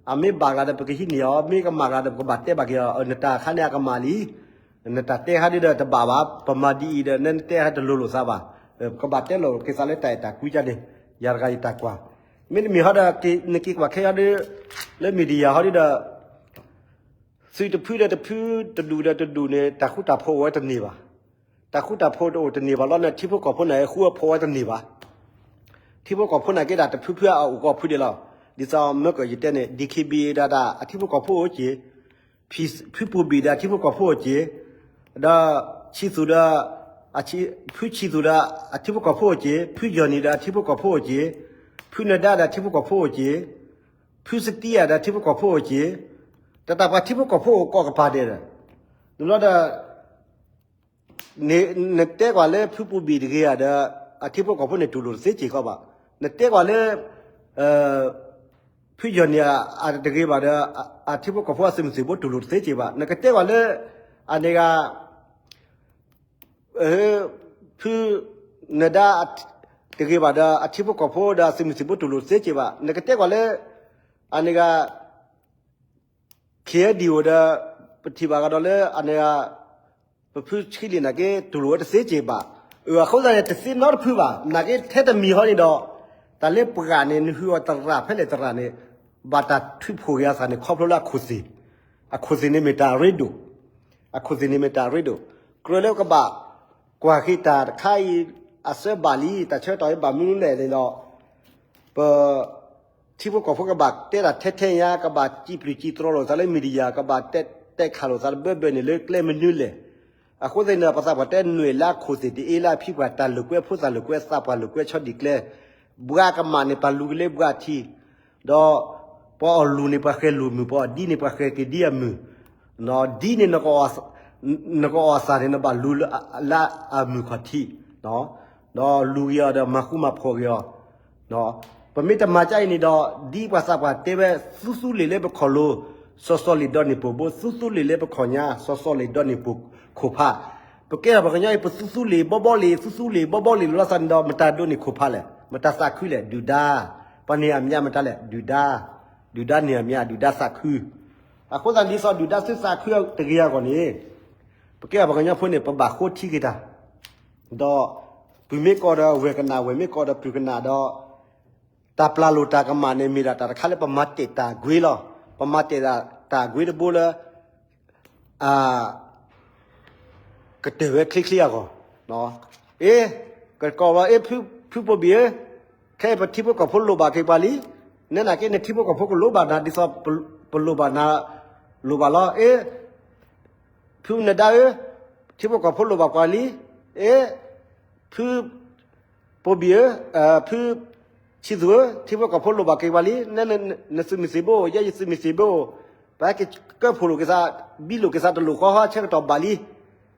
အမ့ၢ်ဘၣ်ဂ့ၤဒီး ပကဟံးန့ၢ်အီၤ, မ့ၢ်ကမၣ်ဂ့ၤဒီး ပကဘၣ်တဲဘၣ်က့ၤအီၤ, နတၢ်ခါန့ၣ်အကမၣ်လံ, နတၢ်တဲခါဒ်ဒီးတဘၣ်ဘၣ်, ပမၤဒ်အံၤဒီး နတဲခါတလိၤလိာ်သးဘၣ်, ပကဘၣ်တဲလိာ်က့ၤသးလၢတၢ်အဲၣ်တၢ်ကွံကန့ၣ်, ယၤတဂၤယတၢ်ကွၢ်, မ့တမ့ၢ်ဟီဒီး နက့ၤကွၢ်ခဲအံၤဒီး, လၢ media ဟီဒ်ဒီး သုးတဖုဒီးတဖု, တဒူၣ်ဒီးတဒူၣ်န့ၣ် တၢ်ဃူတၢ်ဖိးအိၣ်ဝဲတန့ၢ်ဘၣ်. တၢ်ဃူတၢ်ဖိးတအိၣ်တန့ၢ်ဘၣ်လီၤန့ၣ် ထံဖိကီၢ်ဖိန့ၣ် ဃူဖိးဝဲတန့ၢ်ဘၣ်. ထံဖိကီၢ်ဖိန့ၣ်က့ဒၣ်တဖုဖုအအိၣ်ကီၢ်ဖုဒဲးလီၤ. ဒ်သိးမ့ၢ်ကယတဲန့ၣ် DKBA ဒၣ်ဒၣ် အထံဖိကီၢ်ဖိအိၣ်က့ၤ, ဖုပူၤဘံၣ်ဒီးအထံဖိကီၢ်ဖိအိၣ်က့ၤ, ဒီးဆံသူဒီး, ဖုဆံသူဒီးအထံဖိကီၢ်ဖိအိၣ်က့ၤ, ဖုယီၢ်နံၣ်ဒီးအထံဖိကီၢ်ဖိအိၣ်က့ၤ, ဖုနဒါဒီးအထံဖိကီၢ်ဖိအိၣ်က့ၤ, ဖုစတံယၤဒီးအထံဖိကီၢ်ဖိအိၣ်က့ၤ, တၢ်တၢ်ပှၤထံဖိကီၢ်ဖိအိၣ်ကိးကပၤဒဲးဒီး, နဘျီဒီး နတဲကွၢ်လၢဖုပူၤဘံၣ်တဂ့ၤဧါဒီး အထံဖိကီၢ်ဖိန့ၣ်တူၢ်လိာ်တသ့က့ၤဃီဘၣ်. နတဲကွၢ်လၢ ဖုယီၢ်နံၣ်တဂ့ၤဘၣ်ဒီး အထံဖိကီၢ်ဖိအသုးမုၢ်သံၣ်ဘိတူၢ်လိာ်တသ့က့ၤဘၣ်. နကတဲကွၢ်လၢ အန့ၣ်ဂၤ ဖုနဒါတဂ့ၤဘၣ်ဒီး အထံဖိကီၢ်ဖိဒီးအသုးမုၢ်သံၣ်ဘိတူၢ်လိာ်တသ့က့ၤဘၣ်. နကတဲကွၢ်လၢ အန့ၣ်ဂၤ ခ့ဒံအိၣ်ဒီး ပထံၣ်ဘၣ်ကဒီးလၢအန့ၣ်ဂၤ ပဖုဆံလံနာ်က့ တူၢ်လိာ်ဝဲတသ့က့ၤဘၣ်. အဃိသတးန့ၣ် တသ့နီတဖုဘၣ်. နာ်က့ထဲတမံၤဟီန့ၣ်ဒီး တၢ်လၢပှၤန့ၣ် နဟုအီၤသရၣ်ဖဲလဲၣ်သရၣ်န့ၣ် ဘၣ်တၢ်ထုးဖှိၣ်က့ၤအသးန့ၣ် ခီဖျိလၢအခိၣ်သ့ၣ်, အခိၣ်သ့ၣ်န့ၣ်မ့ၢ်တၢ်ရ့ဒိၣ်, အခိၣ်သ့ၣ်န့ၣ်မ့ၢ်တၢ်ရ့ဒိၣ်. ကြၢးလၢကဘၣ်ကွၢ်က့ၤတၢ်တခါအံၤ အဆၢဘၣ်လံ တၢ်ဆၢကတီၢ်အံၤဘၣ်မနုၤလဲၣ်န့ၣ်ဒီး ပ ထံဖိကီၢ်ဖိကဘၣ်တဲတၢ်ထဲထဲညါ, ကဘၣ်စံးပျုၢ်စံးတြီလိာ်သးလၢ media, ကဘၣ်တဲတဲခးလိာ်သးတဘၢဘၢန့ၣ်လၢကျဲမနုၤလဲၣ်. အဃိသတးန့ၣ် ပသးပှၢ်တဲနွဲၣ်လၢအခိၣ်သ့ၣ်တအ့လၢအဖံပှၢ် တၢ်လိာ်ကွဲဖိသၣ်လိာ်ကွဲသးပှၢ်လိာ်ကွဲဆီဒံၣ်ကျဲ, ဘှါကမၣ်န့ၣ် ပှၤလူၤက့ၤလၢဘှါထံ, ဒီးပှၤအီၣ်လူၤန့ၣ် ပှၤဃဲၤလူၤမုၢ်, ပှၤအီၣ်ဒံန့ၣ် ပှၤဃဲၤက့ၤဒံအမုၢ်, ဒံန့ၣ် နကအီၣ်အသၣ်န့ၣ် နဘၣ်လူၤလၢအမုၢ်ခီၣ်ထံး, ဒီးလူၤက့ၤအီၤဒီးမၤဃူမၤဖိးက့ၤအီၤ ပမ့ၢ်တမၤကါအံၤန့ၣ်ဒီး ဒ်ပှၤသးပှၢ်တဲဝဲ သူသူလ့ၤလၢပခီၣ်လိၤ, စီၤစီၤလ့ၤဒီးန့ၢ်ပိာ်ဘိ, သူသူလ့ၤလၢပခီၣ်ညါ, စီၤစီၤလ့ၤဒီးန့ၢ်ပိာ်ခိၣ်ဖး. ပကဲထီၣ်ပှၤကညီအံၤ ပသူသူလ့ၤဘီဘီလ့ၤ, သူသူလ့ၤဘီဘီလ့ၤလီၤသးန့ၣ်ဒီး မတၤဒိးန့ၢ်ခိၣ်ဖးလဲၣ်, မတၤသးခုလဲၣ်, ဒုၣ်ဒါ, ပှၤန့ၢ်အမါမတၤလဲၣ်, ဒုၣ်ဒါ, ဒုၣ်ဒါန့ၢ်အမါ, ဒုၣ်ဒါသးခု. အဃိသတးဒ်သိးဒုၣ်ဒါသုသးခုတဂ့ၤအဂီၢ်န့ၣ် ပကဲထီၣ်ပှၤကညီဖိန့ၣ် ပဘၣ်ဃိထံက့ၤတၢ် ဒီးပုၢ်မ့ၢ်ကီၢ်ဒီးဝဲၢ်ကနၣ်, ဝဲၢ်မ့ၢ်ကီၢ်ဒီးပုၢ်ကနၣ်ဒီး တၢ်ပျၢ်လိာ်တၢ်ကမၣ်န့ၣ် မ့ၢ်ဒၣ်တၢ်တခါလၢပမၤတဲာ်တၢ်အကွ့လီၤ. ပမၤတဲာ်တၢ်အကွ့တဘိလၢ ကတၢၢ်ဝဲချ့ချ့အဂီၢ်. အ့ ကကိးလီၤ အ့ ဖုပိာ်ဘံၣ်ဧၢ, ခဲအံၤပထံဖိကီၢ်ဖိလိၣ်ဘၣ်က့ၤပှၤလံ. နဲနာ်က့ နထံဖိကီၢ်ဖိကလိၣ်ဘၣ်နၤ ဒ်သိးပလိၣ်ဘၣ်နၤလိၣ်ဘၣ်လီၤ. အ့ ဖုနဒါဧၢ, ထံဖိကီၢ်ဖိလိၣ်ဘၣ်ပှၤလံ. အ့ ဖုပိာ်ဘံၣ်ဧၢ, ဖုဆံသူဧၢ, ထံဖိကီၢ်ဖိလိၣ်ဘၣ်က့ၤပှၤလံ. နသုးမုၢ်သံၣ်ဘိအိၣ်, ယဲယသုးမုၢ်သံၣ်ဘိအိၣ်, ပဟဲက့ၤကၢဖှိၣ်လိာ်က့ၤသး, ဘံလိာ်က့ၤသးတလိၣ်ဃီဃီ ဆၢကတီၢ်ဘၣ်လံ.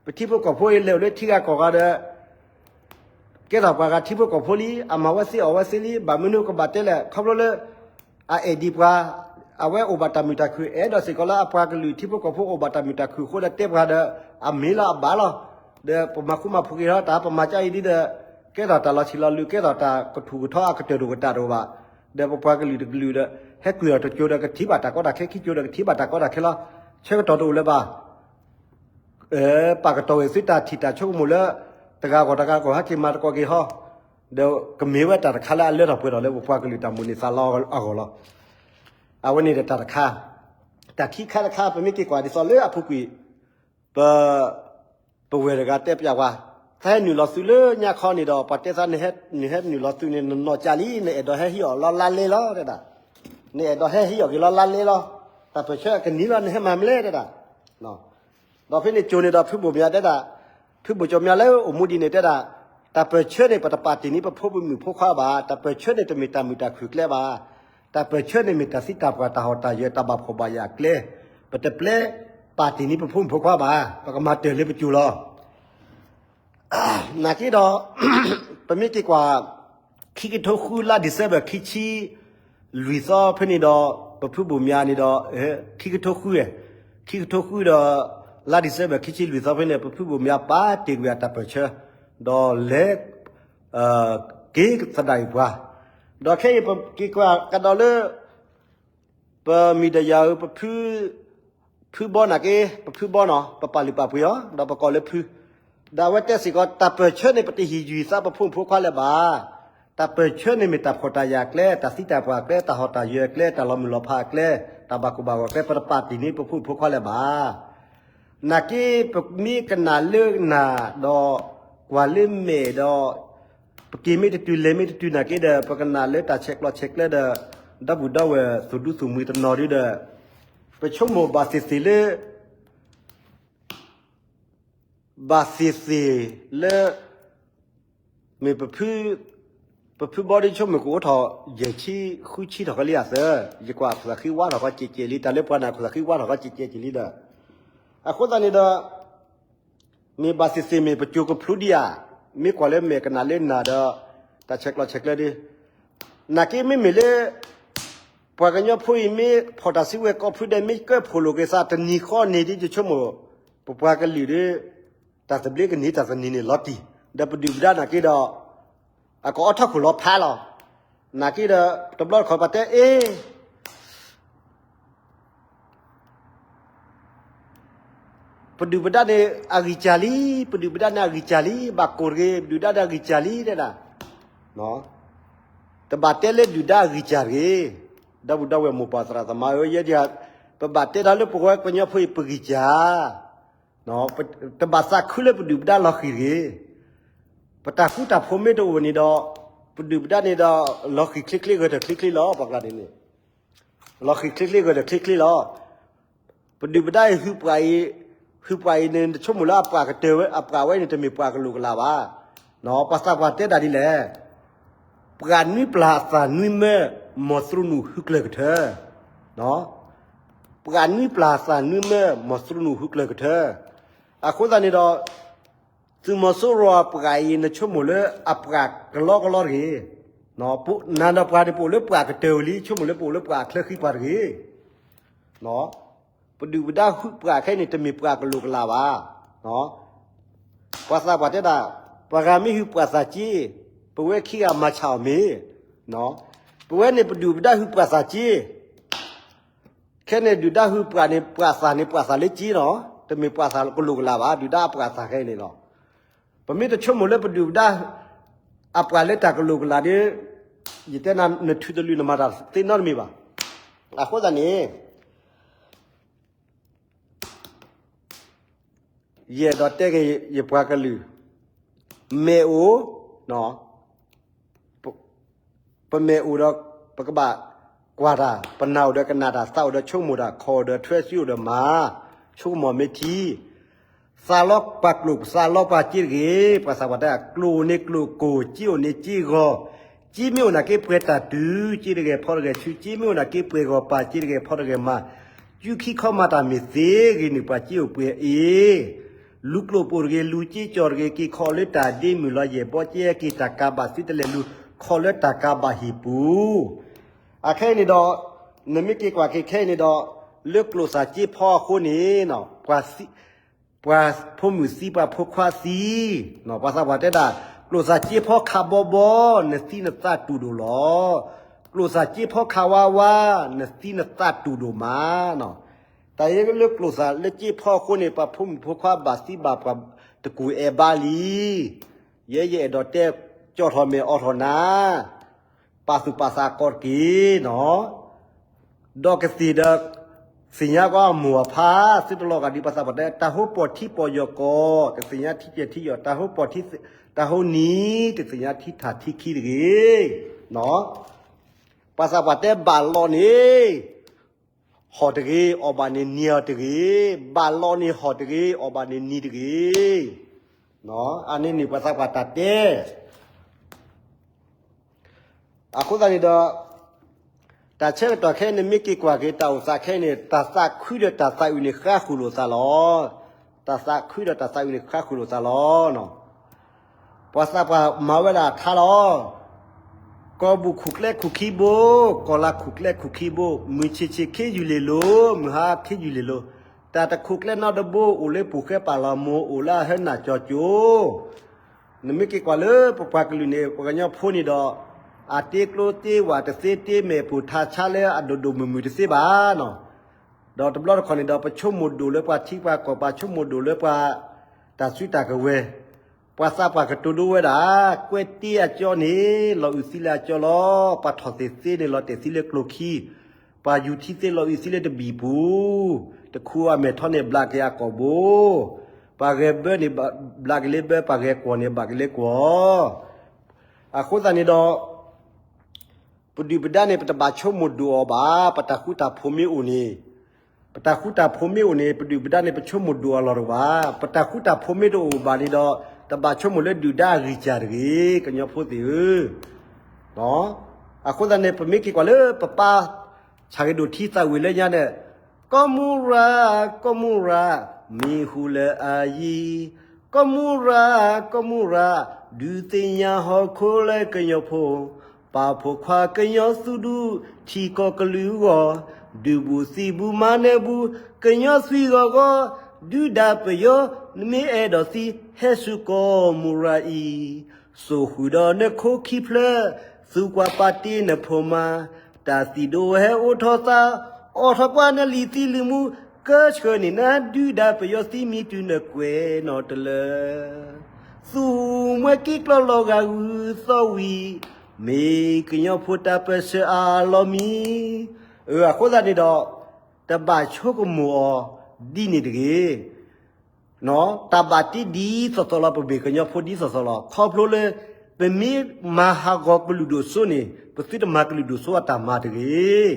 ပထံဖိကီၢ်ဖိအံၤလဲၤအိၣ်လၢထံဂၤကီၢ်ဂၤဒီး ကဲထီၣ်ပှၤဂၤထံဖိကီၢ်ဖိလံ, အမၤဝဲသ့အီၣ်ဝဲသ့လံ, ဘၣ်မနုၤကဘၣ်တဲလဲၣ်, ခီဖျိလၢ အအဲၣ်ဒံးပှၤ, အဝဲအိၣ်ဘၣ်တၢ်မုာ်တၢ်ခုၣ်, အဲၣ်ဒိးစ့ၢ်ကီးလၢအပှၤကလုာ်ထံဖိကီၢ်ဖိအိၣ်ဘၣ်တၢ်မုာ်တၢ်ခုၣ်အဃိဒီးတဲပှၤဒီး အမ့ၢ်လီၤအဘၣ်လီၤ. ဒီးပမၤဃူမၤဖိးက့ၤထီၣ်တၢ် ပမၤကါအံၤဒ်ဒီး ကဲထီၣ်တၢ်လီၤဆံးလီၤလုၢ်, ကဲထီၣ်တၢ်ကထူၣ်ကထီအကတၢၢ်တအိၣ်ကတၢၢ်တအိၣ်ဘၣ်. ဒီးပပှၤကလုာ်တကလုာ်ဒီး ဟဲကွံာ်အီၤတကၠိဒီးကထံၣ်ဘၣ်တၢ်ကီတၢ်ခဲ, ခံကၠိဒီးကထံၣ်ဘၣ်တၢ်ကီတၢ်ခဲလီၤ. ဆၢကတီၢ်တအိၣ်လၢၤဘၣ်. ပာ်ကတီၢ်ဝဲသုတၢ်ထံၣ်တၢ်ဆိကမိၣ်လၢ တဂၤဂီၢ်တဂၤဂီၢ် ဟဲက့ၤမၤသကိးက့ၤဟီ, ဒီးကမ့ၢ်ဝဲတၢ်တခါလၢအလၢထီၣ်ပှဲၤထီၣ်လၢပပှၤကလုာ်တၢ်မိၣ်န့ၢ်သးလီအဂီၢ်လီၤ. အဝဲန့ၣ်ဒီးတၢ်တခါ, တၢ်ခံခါတခါ ပမ့ၢ်က့ၤကွၢ်ဒ်သိးလၢအပူၤကွံာ်, ပ ပဝဲၢ်တဂၤတဲပျးဝဲ, သးဟဲနုာ်လီၤသုလၢညါခီန့ၣ်ဒီး ပှၤတဲသး နဟဲနုာ်လီၤသုန့ၣ် နနီၢ်ကၢ်လံ, နအဲၣ်ဒိးဟဲဟံးအီၤလီၤလါလဲလီၤ တဲဒၣ်. နအဲၣ်ဒိးဟဲဟံးအီၤက့ၤလီၤလါလဲလီၤ. တၢ်ပၢၢ်ဆၢကနံၤလီၤ နဟဲမၤမနုၤလဲၣ် တဲဒၣ်. ဒီးဖဲန့ၣ်ကၠိန့ၣ်ဒီး ဖုဘိၣ်မၠးတဲဒၣ်, ဖုဘိၣ်ကၠိမၠးလၢအိၣ်မူဒံးန့ၣ်တဲဒၣ်, တၢ်ပၢၢ်ဆၢန့ၣ် ပတပာ်တ့ၢ်န့ၢ်ပဖိမုၣ်ဖိခွါဘၣ်, တၢ်ပၢၢ်ဆၢန့ၣ် တမ့ၢ်တၢ်မုာ်တၢ်ခုၣ်ကျဲဘၣ်, တၢ်ပၢၢ်ဆၢန့ၣ်မ့ၢ်တၢ်သံတၢ်ပှၢ် တၢ်ဟီၣ်တၢ်ယၢၤ တၢ်ဘၣ်ဖှီၣ်ဘၣ်ယာ်ကျဲ, ပတပျဲပာ်တ့ၢ်န့ၢ်ပဖိမုၣ်ဖိခွါဘၣ်, ပကမၤတၢၢ်လၢပကၠိလီၤ. နာ်က့ဒီး ပမ့ၢ်က့ၤကွၢ် ခံကထိဃုလါ December ခံဆံလွံၢ်သီဖဲန့ၣ်ဒီး ပဖုဘိၣ်မၠးန့ၣ်ဒီး ခံကထိဃု, ခံကထိဃုဒီး လါ December ခံဆံလွံၢ်သီဖဲန့ၣ် ပဖုဘိၣ်မၠးပာ်တ့ၢ်ကွံာ်အတၢ်ပၢၢ်ဆၢ, ဒီးလဲၤ က့ၤသဒၣ်အံၤပှၤ, ဒီးခဲအံၤပက့ၤကွၢ်ကဒီးလၢ ပမံၤဒီးယၤဧၢ, ပဖု, ဖုဘီနာ်က့, ပဖုဘီနီၤ, ပပာ်လုၢ်ပာ်ပှ့ၤအီၤ ဒီးပကိးလၢဖု, ဒီးအဝဲတဲစ့ၢ်ကီး တၢ်ပၢၢ်ဆၢန့ၣ် ပတဟ့ၣ်ယုၢ်သးပဖိမုၣ်ဖိခွါလၢၤဘၣ်. တၢ်ပၢၢ်ဆၢန့ၣ်မ့ၢ်တၢ်ဖှီၣ်တၢ်ယာ်ကျဲ, တၢ်သံတၢ်ပှၢ်ကျဲ, တၢ်ဟီၣ်တၢ်ယၢၤကျဲ, တၢ်လီၤမုၢ်လီၤဖးကျဲ, တၢ်ဘၣ်ကိၢ်ဘၣ်ဂီၤကျဲ, ပတပာ်တ့ၢ်န့ၢ်ပဖိမုၣ်ဖိခွါလၢၤဘၣ်. နာ်က့ ပမ့ၢ်ကနၣ်လၢနၤဒီး ကွၢ်လၢမဲာ်ဒီး ပက့ၤမ့ၢ်တတုၤလဲၤမ့ၢ်တတုၤနာ်က့ဒီး ပကနၣ်လၢတၢ်ဆဲးကျိးဆဲးကျၢဒီး ဒီပုၢ်ဒီဝဲၢ်သူၣ်ဒူသူၣ်မှံတနီၤဒုဒီး ပဆိကမိၣ်ဘၣ်သ့ၣ်သ့ၣ်လၢ ဘၣ်သ့ၣ်သ့ၣ်လၢ မ့ၢ်ပဖု ပဖုဘီဒုဆိကမိၣ်ကအိၣ်ထီၣ် ယဲၢ်ဆံဃုဆံထီၣ်ကလံအသၢ, ယကွၢ်အခိၣ်သးဃံဝါထီၣ်ကီကဲးကဲးလံ, တၢ်လၢပှၤန့ၣ်အခိၣ်သးဃံဝါထီၣ်ကီကဲးကဲးလံဒီး အဃိသတးန့ၣ်ဒီး မ့ၢ်ဘၣ်သ့ၣ်သ့ၣ်မ့ၢ်ပစိၤကဖျူဒံးဧါ, မ့ၢ်ကွၢ်လၢမဲာ်ကနၣ်လၢနၤဒီး တၢ်ဆဲးကျိးဆဲးကျၢဒု နာ်က့မ့မ့ၢ်လၢ ပှၤကညီဖိအံၤမ့ၢ်ဖီၣ်တၢ်စုကဝဲၤကိးဖုဒဲး မ့ၢ်ကၢၢ်ဖှိၣ်လိာ်က့ၤသးတနံၤဃီန့ၣ်ဒ်ယဆိကမိၣ် ပပှၤကလုာ်ဒီး တၢ်သဘျ့ကန့ၢ်တၢ်သန့ၤန့ၣ်လီၤတံၢ်, ဒီးပဒုၣ်ပဒါနာ်က့ဒီး အကအီထီၣ်ခိၣ်လီၤဖးလီၤ. နာ်က့ဒီး တဘျီတခီၣ်ပတဲအ့ ပဒုၣ်ပဒါန့ၣ်အဂံၢ်စၢ်လံ, ပဒုၣ်ပဒါန့ၣ်အဂံၢ်စၢ်လံ, ဘၣ်ကိၢ်တဂ့ၤ, ပဒုၣ်ဒါန့ၣ်အဂံၢ်စၢ်လံတဲဒၣ်, တဘၣ်တဲလၢဒုၣ်ဒါအဂံၢ်စၢ်တဂ့ၤ, ဒီပုၢ်ဒီဝဲၢ်မိၢ်ပၢ်သရၣ်သမါဧၢ, ယဲဒၣ် ပဘၣ်တဲဒီးလၢပဝဲကညီဖိအံၤပဂံၢ်စၢ်, တဘၣ်သးခုလၢပဒုၣ်ပဒါလီၤဃံၤတဂ့ၤ, ပတၢ်ဃူတၢ်ဖိးမ့ၢ်တအိၣ်န့ၣ်ဒီး ပဒုၣ်ပဒါန့ၣ်ဒီး လီၤဃံၤချ့ချ့ဂၢၤတၢၢ်ချ့ချ့လီၤ, ပှၤကျါန့ၣ်န့ၣ် လီၤဃံၤချ့ချ့ဂၢၤတၢၢ်ချ့ချ့လီၤ. ပဒုၣ်ပဒါအံၤ ဟုၣ်ပှၤအံၤ, ဟုၣ်ပှၤအံၤန့ၣ် နဆိကမိၣ်လၢအပှၤကတၢၢ်ဝဲ အပှၤဝဲန့ၣ် တမ့ၢ်ပှၤကလိာ်ကလးဘၣ်. ပှၤသးပှၢ်တဲဒၣ်ဒ်လဲၣ်, ပှၤနွံပျၢ်အသးနွံမၢ, မ်သရူနုာ်ဟုကျၢၢ်ကထၢ, ပှၤနွံပျၢ်အသးနွံမၢ, မ်သရူနုာ်ဟုကျၢၢ်ကထၢ. အဃိသတးန့ၣ်ဒီး သုးမီၤစိရိၤအပှၤအံၤ နဆိကမိၣ်လၢအပှၤကလီကလီတဂ့ၤ. နၤဒီးပှၤန့ၣ် ပအိၣ်လၢပှၤကတၢၢ်ဝဲလံ, ဆိကမိၣ်လၢပအိၣ်လၢပှၤအချၢဃံပှၤတဂ့ၤ. ပဒုၣ်ပဒါဟုၣ်ပှၤခဲအံၤန့ၣ် တမ့ၢ်ပှၤကလိာ်ကလးဘၣ်. ပှၤသးပှၢ်တဲဒၣ်, ပှၤဂၤမ့ၢ်ဟုၣ်ပှၤသးက့, ပဝဲခံဂၤမၤဆၣ်အီၤမ့ၢ်, ပဝဲန့ၣ်ပဒုၣ်ပဒါဟုၣ်ပှၤသးက့ ခဲန့ၣ်ဒုၣ်ဒါဟုၣ်ပှၤန့ၣ် ပှၤသးန့ၣ် ပှၤသးလၢက့နီၤ, တမ့ၢ်ပှၤသးကလိာ်ကလးဘၣ်, ဒုၣ်ဒါအပှၤသးခဲအံၤန့ၣ်လီၤ. ပမ့ၢ်တဆိကမိၣ်လၢပဒုၣ်ပဒါ အပှၤလၢတၢ်ကလိာ်ကလးဒီး ယတဲနၤ နထုးတလုာ်နမၤတၢ်သ့နီတမံၤဘၣ်. အဃိသတးန့ၣ် ယအဲၣ်ဒိးတဲက့ၤယပှၤကလုာ်, မဲာ်အိၣ်, ပမဲာ်အိၣ်ဒီး ပကဘၣ်ကွၢ်တၢ်, ပနၢ်အိၣ်ဒီးကနၣ်တၢ်, သးအိၣ်ဒီးဆိကမိၣ်တၢ်, ခိၣ်ဒီးထွဲ, စုအိၣ်ဒီးမၤ, ဆိကမိၣ်မ့ၢ်ထံ, သးလီပှၤကျိာ် သးလီပှၤစ့တဂ့ၤ, ပှၤသးပှၢ်တဲ ကျိာ်အိၣ်န့ၣ်ကျိာ်ကိၢ်, စ့အိၣ်န့ၣ်စ့ဂီၤ, စ့မ့ၢ်အိၣ်နာ်က့ပှဲၤတၢ်တုၤ, စ့တဂဲၤဖီတဂဲၤဆူ, စ့မ့ၢ်အိၣ်နာ်က့ပှဲၤဂီၤပာ်, စ့တဂဲၤဖီတဂဲၤမၤ, စုခံခီမၤတၢ်မ့ၢ်သ့, ဂ့ၤနုာ်ပှၤစ့အိၣ်ပှဲၤအ့ၣ် လူၤကျိာ်ပိာ်တဂ့ၤ, လူၤစ့ကၠီတဂ့ၤ, က့ၤခီလၢတၢ်ဒ့မုၢ်လီၤယဲၢ်ဘီကဲက့ၤတၢ်ကးဘၣ်သ့တလဲၤလူၤခီလၢတၢ်ကးဘၣ်ဟံၣ်ပူၤ, အခဲအံၤန့ၣ်ဒီး နမ့ၢ်က့ၤကွၢ်က့ၤခဲအံၤန့ၣ်ဒီး လၢကျိာ်စၢ်စ့ဖီအဃိန့ၣ် ပှၤဖိမုၣ်သံ ပှၤဖိခွါသံ, ပှၤသးပှၢ်တဲဒၣ် ကျိာ်စၢ်စ့ဖီခးဘီဘီ နသံနသးတူၢ်ဒိၣ်လီၤ. ကျိာ်စၢ်စ့ဖီခးဝါဝါ နသံနသးတူၢ်ဒိၣ်မး. တၢ်အံၤလၢကျိာ်စၢ်လၢစ့ဖီအဃိန့ၣ် ပှၤဖိမုၣ်ဖိခွါဘၣ်သံဘၣ်ပှၤတကူၣ်အဲၣ်ဘါလံ. ယဲယအဲၣ်ဒိးတဲ ကၠီၣ်ထီၣ်မဲာ်အိးထီၣ်နၤ ပာ်သူၣ်ပာ်သးကီတက့ၢ်နီၤ. ဒီးကသ့ၣ်ဒီး သ့ၣ်ညါကီအမိၢ်အဖါ သုတလီၤဂာ်ဒ်ပှၤသးပှၢ်တဲ တၢ်ဟိပီၢ်ထံပီၢ်ယီၢ်ကီၢ် တသ့ၣ်ညါထံကဲၤထံယီၢ် တၢ်ဟိပီၢ်ထံ တၢ်ဟိနံၤ တသ့ၣ်ညါထံထၣ်ထံခံတဂ့ၤ. ပှၤသးပှၢ်တဲဘၣ်လီၤန့ၣ် ဟီၣ်တဂ့ၤ အီၣ်ဘၣ်န့ၣ်နံၤအီၤတဂ့ၤ, ဘၣ်လီၤန့ၣ်ဟီၣ်တဂ့ၤ အီၣ်ဘၣ်န့ၣ်နံၤတဂ့ၤ. အန့ၣ်န့ၣ်ပှၤသးပှၢ်တၢ်တဲ အဃိသတးန့ၣ်ဒီး တၢ်ဆၢကတီၢ်ခဲအံၤန့ၣ် မ့ၢ်က့ၤကွၢ်က့ၤတၢ်အိၣ်သးခဲအံၤန့ၣ် တၢ်သးခုဒီးတၢ်သးအုးန့ၣ် ဃါဃုာ်လိာ်သးလီၤ. တၢ်သးခုဒီးတၢ်သးအုးန့ၣ် ဃါဃုာ်လိာ်သးလီၤ. ပှၤသးပှၢ်မၤဝဲဒၣ်ထါလီၤ. ကီၢ်ဘူၣ်ခူၣ်ကျဲခူၣ်ခံဘိ, ကီၢ်လါခူၣ်ကျဲခူၣ်ခံဘိ, မုၢ်ဆ့ၣ်ဆ့ၣ်ခ့ယုၢ်လ့ၣ်လိၤ, မုၢ်ဟါခ့ယုၢ်လ့ၣ်လိၤ, တၢ်တခူၣ်ကျဲနီတဘိ အိၣ်လၢပူၤဃဲပာ်လီၤမိၢ် အိၣ်လၢအဟၢနၢ်ကၠီကၠိ နမ့ၢ်က့ၤကွၢ်လၢပပှၤကလုာ်န့ၣ် ပှၤကညီဖိန့ၣ်ဒီး အတ့ကျိတ့ဝၣ်တသ့ တ့မဲာ်ပူၤထးဆါလၢအဒိၣ်ဒိၣ်မုၢ်မုၢ်တသ့ဘၣ်နီၤ. ဒီးတဘျီတခီၣ်န့ၣ်ဒီး ပဆိကမိၣ်ဒိၣ်လၢပှၤထံပှၤကီၢ် ပှၤဆိကမိၣ်ဒိၣ်လၢပှၤတၢ်စုတၢ်ကဝဲၤ, ပှၤသးပှၢ်ကတိၤဒိဝဲဒၣ်, ကွဲတ့အကၠီန့ၣ် လီၤအုးသံလၢအကၠီလီၤ. ပှၤထီၣ်သ့ၣ်သ့န့ၣ် လီၤတဲာ်သံလၢကျိၣ်ခံ ပှၤယူၤထံသ့လီၤအုးသံလၢတဘံၣ်ပူၤ, တခူအမဲာ်ထီၣ်န့ၣ် ဘျးက့ၤအကိာ်ဘိ, ပှၤဂဲၤဘၢန့ၣ် ဘျးက့ၤလၢဘၢ, ပှၤဂဲၤကွီၢ်န့ၣ် ဘျးက့ၤလၢကွီၢ်. အဃိသတးန့ၣ်ဒီး ပဒုၣ်ပဒါန့ၣ် ပတဘၣ်ဆိကမိၣ်ဒိၣ်အီၤဘၣ်, ပတၢ်ဃူတၢ်ဖိးမ့ၢ်အိၣ်န့ၣ်, ပတၢ်ဃူတၢ်ဖိးမ့ၢ်အိၣ်န့ၣ် ပဒုၣ်ပဒါန့ၣ် ပဆိကမိၣ်ဒိၣ်အီၤလီၤတဘၣ်, ပတၢ်ဃူတၢ်ဖိးမ့ၢ်တအိၣ်ဘၣ်န့ၣ်ဒီး တဘၣ်ဆိကမိၣ်လၢဒုၣ်ဒါအဂံၢ်စၢ်တဂ့ၤ, ကညီဖိသ့ၣ်ဧၢ. အဃိသတးန့ၣ် ပမ့ၢ်က့ၤကွၢ်လၢပပၢ် ဆၣ်ဂ့ၤဒိၣ်ထံသးဝံၣ်လၢညါန့ၣ်, ကီၢ်မူရၤ, ကီၢ်မူရၤ, မံၤဟူလၢအယံၤ, ကီၢ်မူရၤ, ကီၢ်မူရၤ, ဒုးသ့ၣ်ညါဟီၣ်ခိၣ်လၢကညီဖိ, ပာ်ဖှိၣ်ခွါကညီသူၣ်ဒူ ထံကီၢ်ကလုာ်အဂီၢ်, ဒုးဘူးသံဘူးမၤနၢၤဘူး ကညီသွံၣ်ဂီၢ်ဂီၢ်, ဒုၣ်ဒါပယီၤ နမ့ၢ်အဲၣ်ဒိးသံ ဟဲဆူကီၢ်မူရၤအံၤ, စိာ်ဃုာ်ဒီးနခိၣ်ခံဖျၢၣ်, သူကွၢ်ပာ်တ့ၢ်နဖိမါ, တၢ်သံၣ်ဒိၣ်ဟဲအိၣ်ထီၣ်သး, အိးထီၣ်ကွၢ်နလံၤသံလံၤမူ, ကဆှၢန့ၢ်နၤဒုၣ်ဒါပယီၤသံမံၤတုၤနကွဲးနီၣ်တလၢ သူၣ်မှဲက့ၤကျီလီၤဂာ်ဂုၢ်သီၣ်ဝံၤ, မ့ၢ်ကညီဖိတၢ်ပၢၢ်ဆၢအလီၢ်မံၤ. အဃိသတးန့ၣ်ဒီး တဘၣ်ဆိကမိၣ်အီၤဒ်န့ၣ်တဂ့ၤ. တၢ်ဘၣ်တ့ဒ်သိးသိးလီၤ ပမ့ၢ်ကညီဖိဒ်သိးသိးလီၤ. ခီဖျိလၢ ပမ့ၢ်မၤဟးဂီၤကလုာ်ဒိၣ်စိန့ၣ် ပသုတမၤကလုာ်ဒိၣ်စိအတၢ်မၤတဂ့ၤ.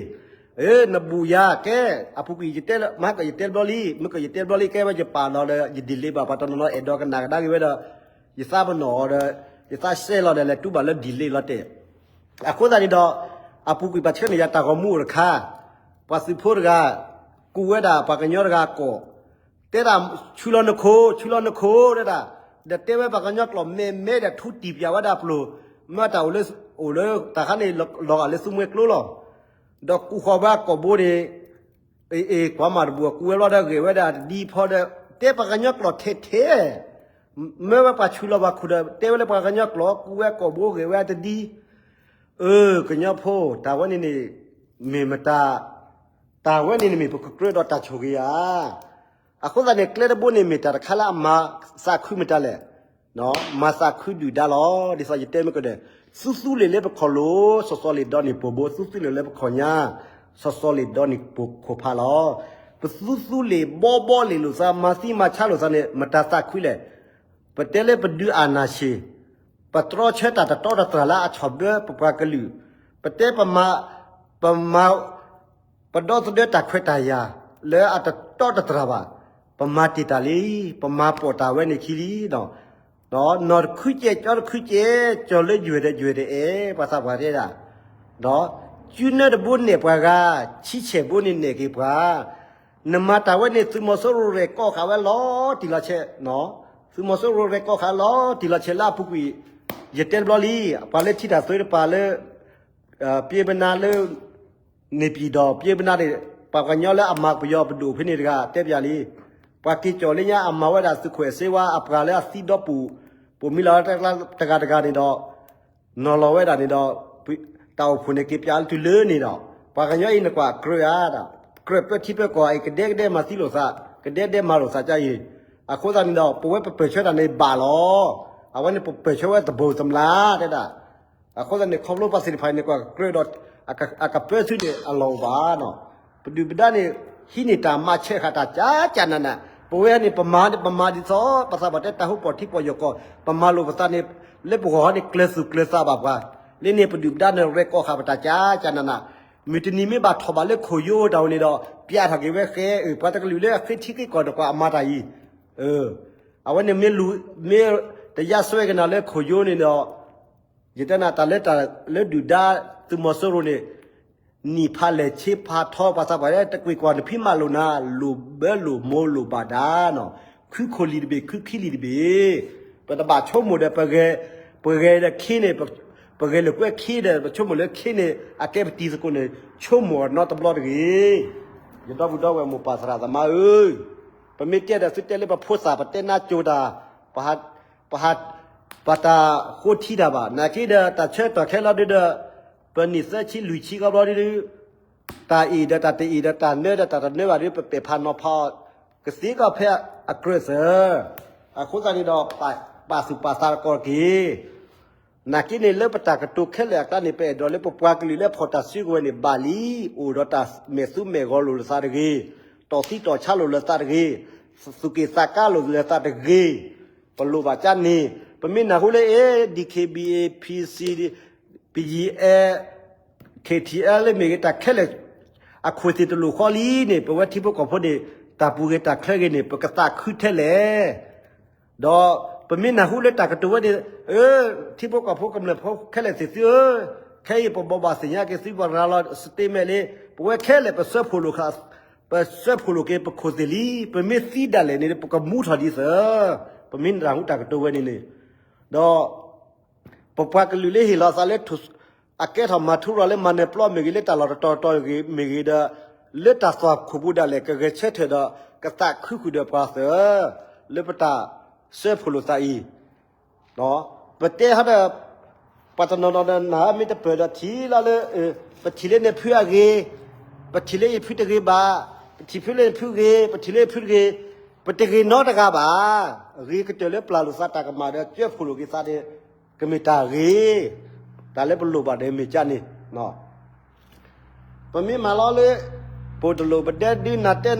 နဘူးယၤကဲ, အပူၤကွံာ်ယတဲ, မ့ၢ်ကယတဲဘျီလံ, မ့ၢ်ကယတဲဘျီလံ ကဲဝဲယပာ်လီၤဒီး ယ delete ဘၣ် ပှၤတနီၤနီၤအဲၣ်ဒိးကနၣ်ကဒါက့ၤဝဲဒီး ယသးပနီၣ်အီၤဒီး ယသးစဲလီၤဒီး လဲၤတူၢ်ဘၣ်လၢ delete လီၤတဲာ်. အဃိသတးန့ၣ်ဒီး အပူၤကွံာ်ပှၤဆှၢန့ၢ်ယၤတၢ်ဂီၤမူအိၣ်တခါ, ပှၤသုးဖိတဂၤ ကူးဝဲဒၣ်ပှၤကညီတဂၤကိး, တဲဒၣ်ဆူလီၤနခိၣ်, ဆူလီၤနခိၣ် တဲဒၣ်, ဒီးတဲဝဲပှၤကညီကျိာ်မဲာ်မဲာ်ဒီးထူတံၢ်ပၠးဝဲဒၣ်ပျိၢ်, မ့ၢ်တၢ်အိၣ်လၢ အိၣ်လၢတၢ်ခါန့ၣ် လီၤဂာ်လၢသူမှဲကျိလီၤ. ဒီးကူးဃီၤဝဲကိာ်ဘိန့ၣ် အ့ အ့ ကွၢ်မၤတဘူး ကူးဝဲဘျီဒီးဂဲၤဝဲဒၣ်တဒံဖီဒီး တဲပှၤကညီကျိာ်ထဲထဲ, မ့ၢ်ဝဲပှၤဆူလီၤပှၤခိၣ်ဒီး တဲဝဲလၢပှၤကညီကျိာ် ကူးဝဲကိာ်ဘိဂဲၤဝဲတဒံ. အၢ ကညီဖိ တၢ်ဝဲန့ၣ်န့ၣ် မ့ၢ်မတၤ, တၢ်ဝဲန့ၣ်န့ၣ်မ့ၢ်ပကကြၢးဒီးတၢ်ဆိၣ်ဂ့ၤဧါ. အဃိသတးန့ၣ် ကျဲတဘိန့ၣ်မ့ၢ်တၢ်တခါလၢအမၤသးခုမတၤလဲၣ်. မၤသးခုဒုၣ်ဒါလီၤ. ဒ်သိးယတဲမ့ၢ်ကဒီး သူသူလ့ၤလၢပခီၣ်လိၤ စီၤစီၤလ့ၤဒီးန့ၣ်ပိာ်ဘိ သူသူလ့ၤလၢပခီၣ်ညါ စီၤစီၤလ့ၤဒီးန့ၣ်ပိာ်ခိၣ်ဖးလီၤ. ပသူသူလ့ၤဘီဘီလ့ၤလိာ်သး မၤသံမၤဆါလိာ်သးန့ၣ် မတၤသးခုလဲၣ်. ပတဲလၢပဒုးအာဏာရှင်, ပတြီဆၢတၢ်တတီတတြၢ်လၢအဆီၣ်ဘၢပပှၤကလုာ်, ပတဲပမၤ, ပမၤ ပဒီသဒၢတၢ်ခွဲးတၢ်ယာ်လၢအတတီတတြၢ်ဘၣ်, ပမၤတ့ၢ်တၢ်လံ, ပမၤပိာ်တၢ်ဝဲန့ၣ်ခံလံ. နီၢ်တခုကဲး ကၠီတခုကဲး ကၠီၤလၢယွဲၢ်ဒီးယွဲၢ်တအဲၣ် ပှၤသးပှၢ်တဲဒၣ်, ဒီး စုနၢတဘိနဲၣ်ပှၤဂၤ, ဆံဆဲၣ်ဘိန့ၣ်နဲၣ်က့ၤပှၤ, နမၤတၢ်ဝဲန့ၣ် သုးမီၤစိရိၤရဲၣ်ကီၢ်ဃာ်ဝဲလီၤတံၢ်လီၤဆဲး, သုးမီၤစိရိၤရဲၣ်ကီၢ်ဃာ်လီၤတံၢ်လီၤဆဲးလၢအပူၤကွံာ်, ယတဲတဘျီလံ, ပှၤလၢထံတၢ်သုတပၤလၢ ပျ့ပနါလၢ န့ၣ်ပံၤဒီး ပျ့ပနါန့ၣ် ပှၤကညီလၢအမၤပယီၤပဒိၣ်ဖဲန့ၣ်တဂၤ တဲပၠးလံ, ပှၤက့ၤကၠီၣ်လၢညါအမၤဝဲဒၣ်သုးခိၣ်အဲၣ်စ့ဝါ အပှၤလၢအသံဒီပုၢ်, ပိာ်မံလီၤတဂၤတဂၤန့ၣ်ဒီး နီၤလီၤဝဲဒၣ်န့ၣ်ဒီး တၢ်အိၣ်ဖှိၣ်န့ၣ်က့ၤပၠးလၢတုၤလၢန့ၣ်ဒီး ပှၤကညီအံၤနကွၢ်ကြၢးဧါ, ကြၢးပၢထံပၢကီၢ်အံၤ ကဒဲကဒဲမၤသံလိာ်သး, ကဒဲကဒဲမၤလိာ်သးကအံၤ, အဃိသတးန့ၣ်ဒီး ပဝဲပပၢၢ်ဆၢတၢ်န့ၣ်ဘၣ်လီၤ, အဝဲန့ၣ်ပပၢၢ်ဆၢဝဲသဘိၣ်သမလၢတဲဒၣ် အဃိသတးန့ၣ် ခီဖျိပှၤသ့ၣ်တဖၣ်န့ၣ် ကွၢ်ကြၢးဒီး အကပၢသုန့ၣ် အလီၢ်အိၣ်ဘၣ်နီၤ, ပဒုၣ်ပဒါန့ၣ် ဟံးန့ၢ်တၢ်မၤဆဲးဃာ်တၢ်ကၢ်ကၢ်နးနး, ပဝဲန့ၣ် ပမၤန့ၣ် ပမၤဒ်သိး ပသးပှၢ်တဲတၢ်ဟူပှီၢ်ထံပှီၢ်ယိာ်ကီၢ်, ပမၤလိာ်ပသးန့ၣ် လၢပဂီၢ်ဟီန့ၣ် ကျၢၤသူၣ်ကျၢၤသးဘၣ်ပှၤ, လၢန့ၣ် ပဒုၣ်ပဒါန့ၣ် ရဲၣ်ကီၢ်ဃာ်ပတၢ်ကၢ်ကၢ်နးနး, မုၢ်တနံၤမ့ၢ်ဘၣ်ထီၣ်ဘၣ်လၢခိၣ်ယိတၢ်ဝဲန့ၣ်ဒီး ပျးထီၣ်က့ၤဝဲဃဲအၢၣ် ပှၤတကလုာ်လၢအဃ့ထံဃ့ကီၢ်န့ၣ် ကွၢ်အမၤတၢ်အံၤ, အဝဲန့ၣ်မ့ၢ် မ့ၢ်တယါစွဲကနၤလၢခိၣ်ယိန့ၣ်ဒီး ယတဲနၤတၢ်လၢတၢ်လၢဒုၣ်ဒါ သုးမီၤစိရိၤန့ၣ် နံၣ်ဖးလဲၢ်ဆံဖးထီ ပှၤသးပှၢ်လၢတကွံာ်ကွၢ်နဖံးမၤလိာ်နၤ လိၣ်ဘၢလိာ်မိၢ်လိာ်ဘၣ်ဒါနီၤ, ခုခိၣ်လံာ်တဘ့ၣ် ခုခံလံာ်တဘ့ၣ်, ပတဘၣ်ဆိကမိၣ်ဒီး ပဂဲၤဒီးခ့န့ၣ်, ပဂဲၤလိာ်ကွဲခ့ဒီး ပဆိကမိၣ်လၢခ့န့ၣ် အကဲပတံၤသကိးန့ၣ် ဆိကမိၣ်အီၤနီတဘျီတဂ့ၤ. ယဒီပုၢ်ဒီဝဲၢ်မိၢ်ပၢ်သရၣ်သမါဧၢ, ပမ့ၢ်တဲဒီးသုတဲလၢပဖိသၣ် ပတဲနါစိၤတၢ် ပဟး ပတၢ်ဃိထံတၢ်ဘၣ်, နာ်က့ဒီး တၢ်ဆၢကတီၢ်ခဲလၢာ်ဒုဒီး ပနံၣ်သၢဆံလွံၢ်ဆံကဘျီဒုဒု, တၢ်အ့ၣ်ဒီးတၢ်တအ့ၣ်ဒီး တၢ်နၢဒီးတၢ်တနၢဘၣ်ဒု ပပဲာ်ဖးနီၤဖးအီၤ ကသ့ကီးဖဲအကြၢးစၢၤ, အဃိသတးန့ၣ်ဒီး ပာ်သူၣ်ပာ်သးကီးတက့ၢ်. နာ်က့န့ၣ် လၢပတၢ်ကတိၤခဲလၢာ်အကျါန့ၣ် ပအဲၣ်ဒိးလၢပပှၤကလုာ်လၢဖီၣ်တၢ်စုကဝဲၤန့ၣ် ဘၣ်လံ, အိၣ်ဒီးတၢ်မဲာ်သူမဲာ်ဂီၤလိာ်လၢသးတဂ့ၤ, တီၢ်သံတီၢ်ဆါလိာ်လၢသးတဂ့ၤ, သူၣ်က့ၣ်သးကါလိာ်လၢသးတဂ့ၤ, ပလိၣ်ဘၣ်ကၠါန့ၣ်, ပမ့ၢ်နၢ်ဟူလၢ အဲ DKBA PC, BGF ခ့ထံအဲလ် မ့ၢ်ဂ့ၤ တၢ်ခဲလၢာ် အခိၣ်သ့ၣ်တလိၣ်ဃီလံန့ၣ် ပဝဲထံဖိကီၢ်ဖိန့ၣ် တၢ်ပူၤဂ့ၤတၢ်ချၢဂ့ၤန့ၣ် ပကသးခုထဲလဲၣ်. ဒီးပမ့ၢ်နၢ်ဟူလၢတၢ်ကတိၤဝဲန့ၣ် ထံဖိကီၢ်ဖိကမျၢၢ်ဖိခဲလၢာ်သ့ၣ်သုဧၢ, ခဲအံၤပဘိးဘၣ်သ့ၣ်ညါက့ၤသု ပရၤလီၤ statement လံ, ပဝဲခဲလၢာ်ပဆၢဖှိၣ်လိာ်, ပဆၢဖှိၣ်လိာ်က့ၤပခိၣ်သ့ၣ်လံ, ပမ့ၢ်သံဒၣ်လဲာ်န့ၣ် ပကမူထီၣ်ဒ်သိး, ပမ့ၢ်နၢ်ဟူတၢ်ကတိၤဝဲန့ၣ်န့ၣ်, ဒီး ပပှၤကလုာ်လၢဟ့ၣ်လီၤသးလၢ အကဲထီၣ်မၤထူရၤလၢမၤနၢၤပျီမ့ၢ်ဂ့ၤ လၢတၢ်လီၢ်တတီၤတီၤမ့ၢ်ဂ့ၤဒီး လၢတၢ်သွၣ်ခိၣ်ပူၤဒၣ်လဲာ် ကဂဲၤဆၢထၢၣ်ဒီး ကသးခုဃုာ်ဒီးပှၤသၢ, လၢပတၢ်ဆၢဖှိၣ်လိာ်သးအံၤ, ပတဲဟီဒီး ပှၤတနီၤနီၤဒီးနမ့ၢ်တပၢၢ်ဒီးထံၣ်လီၤလၢ ပထံၣ်လၢနဖုအဂ့ၤ, ပထံၣ်လၢယဖုတဂ့ၤဘၣ်, ပထံၣ်ဖုလၢနဖုဂ့ၤ, ပထံၣ်လၢယဖုတဂ့ၤ, ပတဂ့ၤနီတဂၤဘၣ်. ဂ့ၤကတၢၢ်လၢပျၢ်လိာ်သးတၢ်ကမၣ်ဒီး ကၢဖှိၣ်လိာ်က့ၤသးန့ၣ် ကမ့ၢ်တၢ်ဂ့ၤ, တၢ်လၢပလိၣ်ဘၣ်ဒီးမ့ၢ်ကၢန့ၣ် ပမ့ၢ်မၤလီၤလၢ ပအိၣ်တလိၣ်ပဒဲဒု နတဲ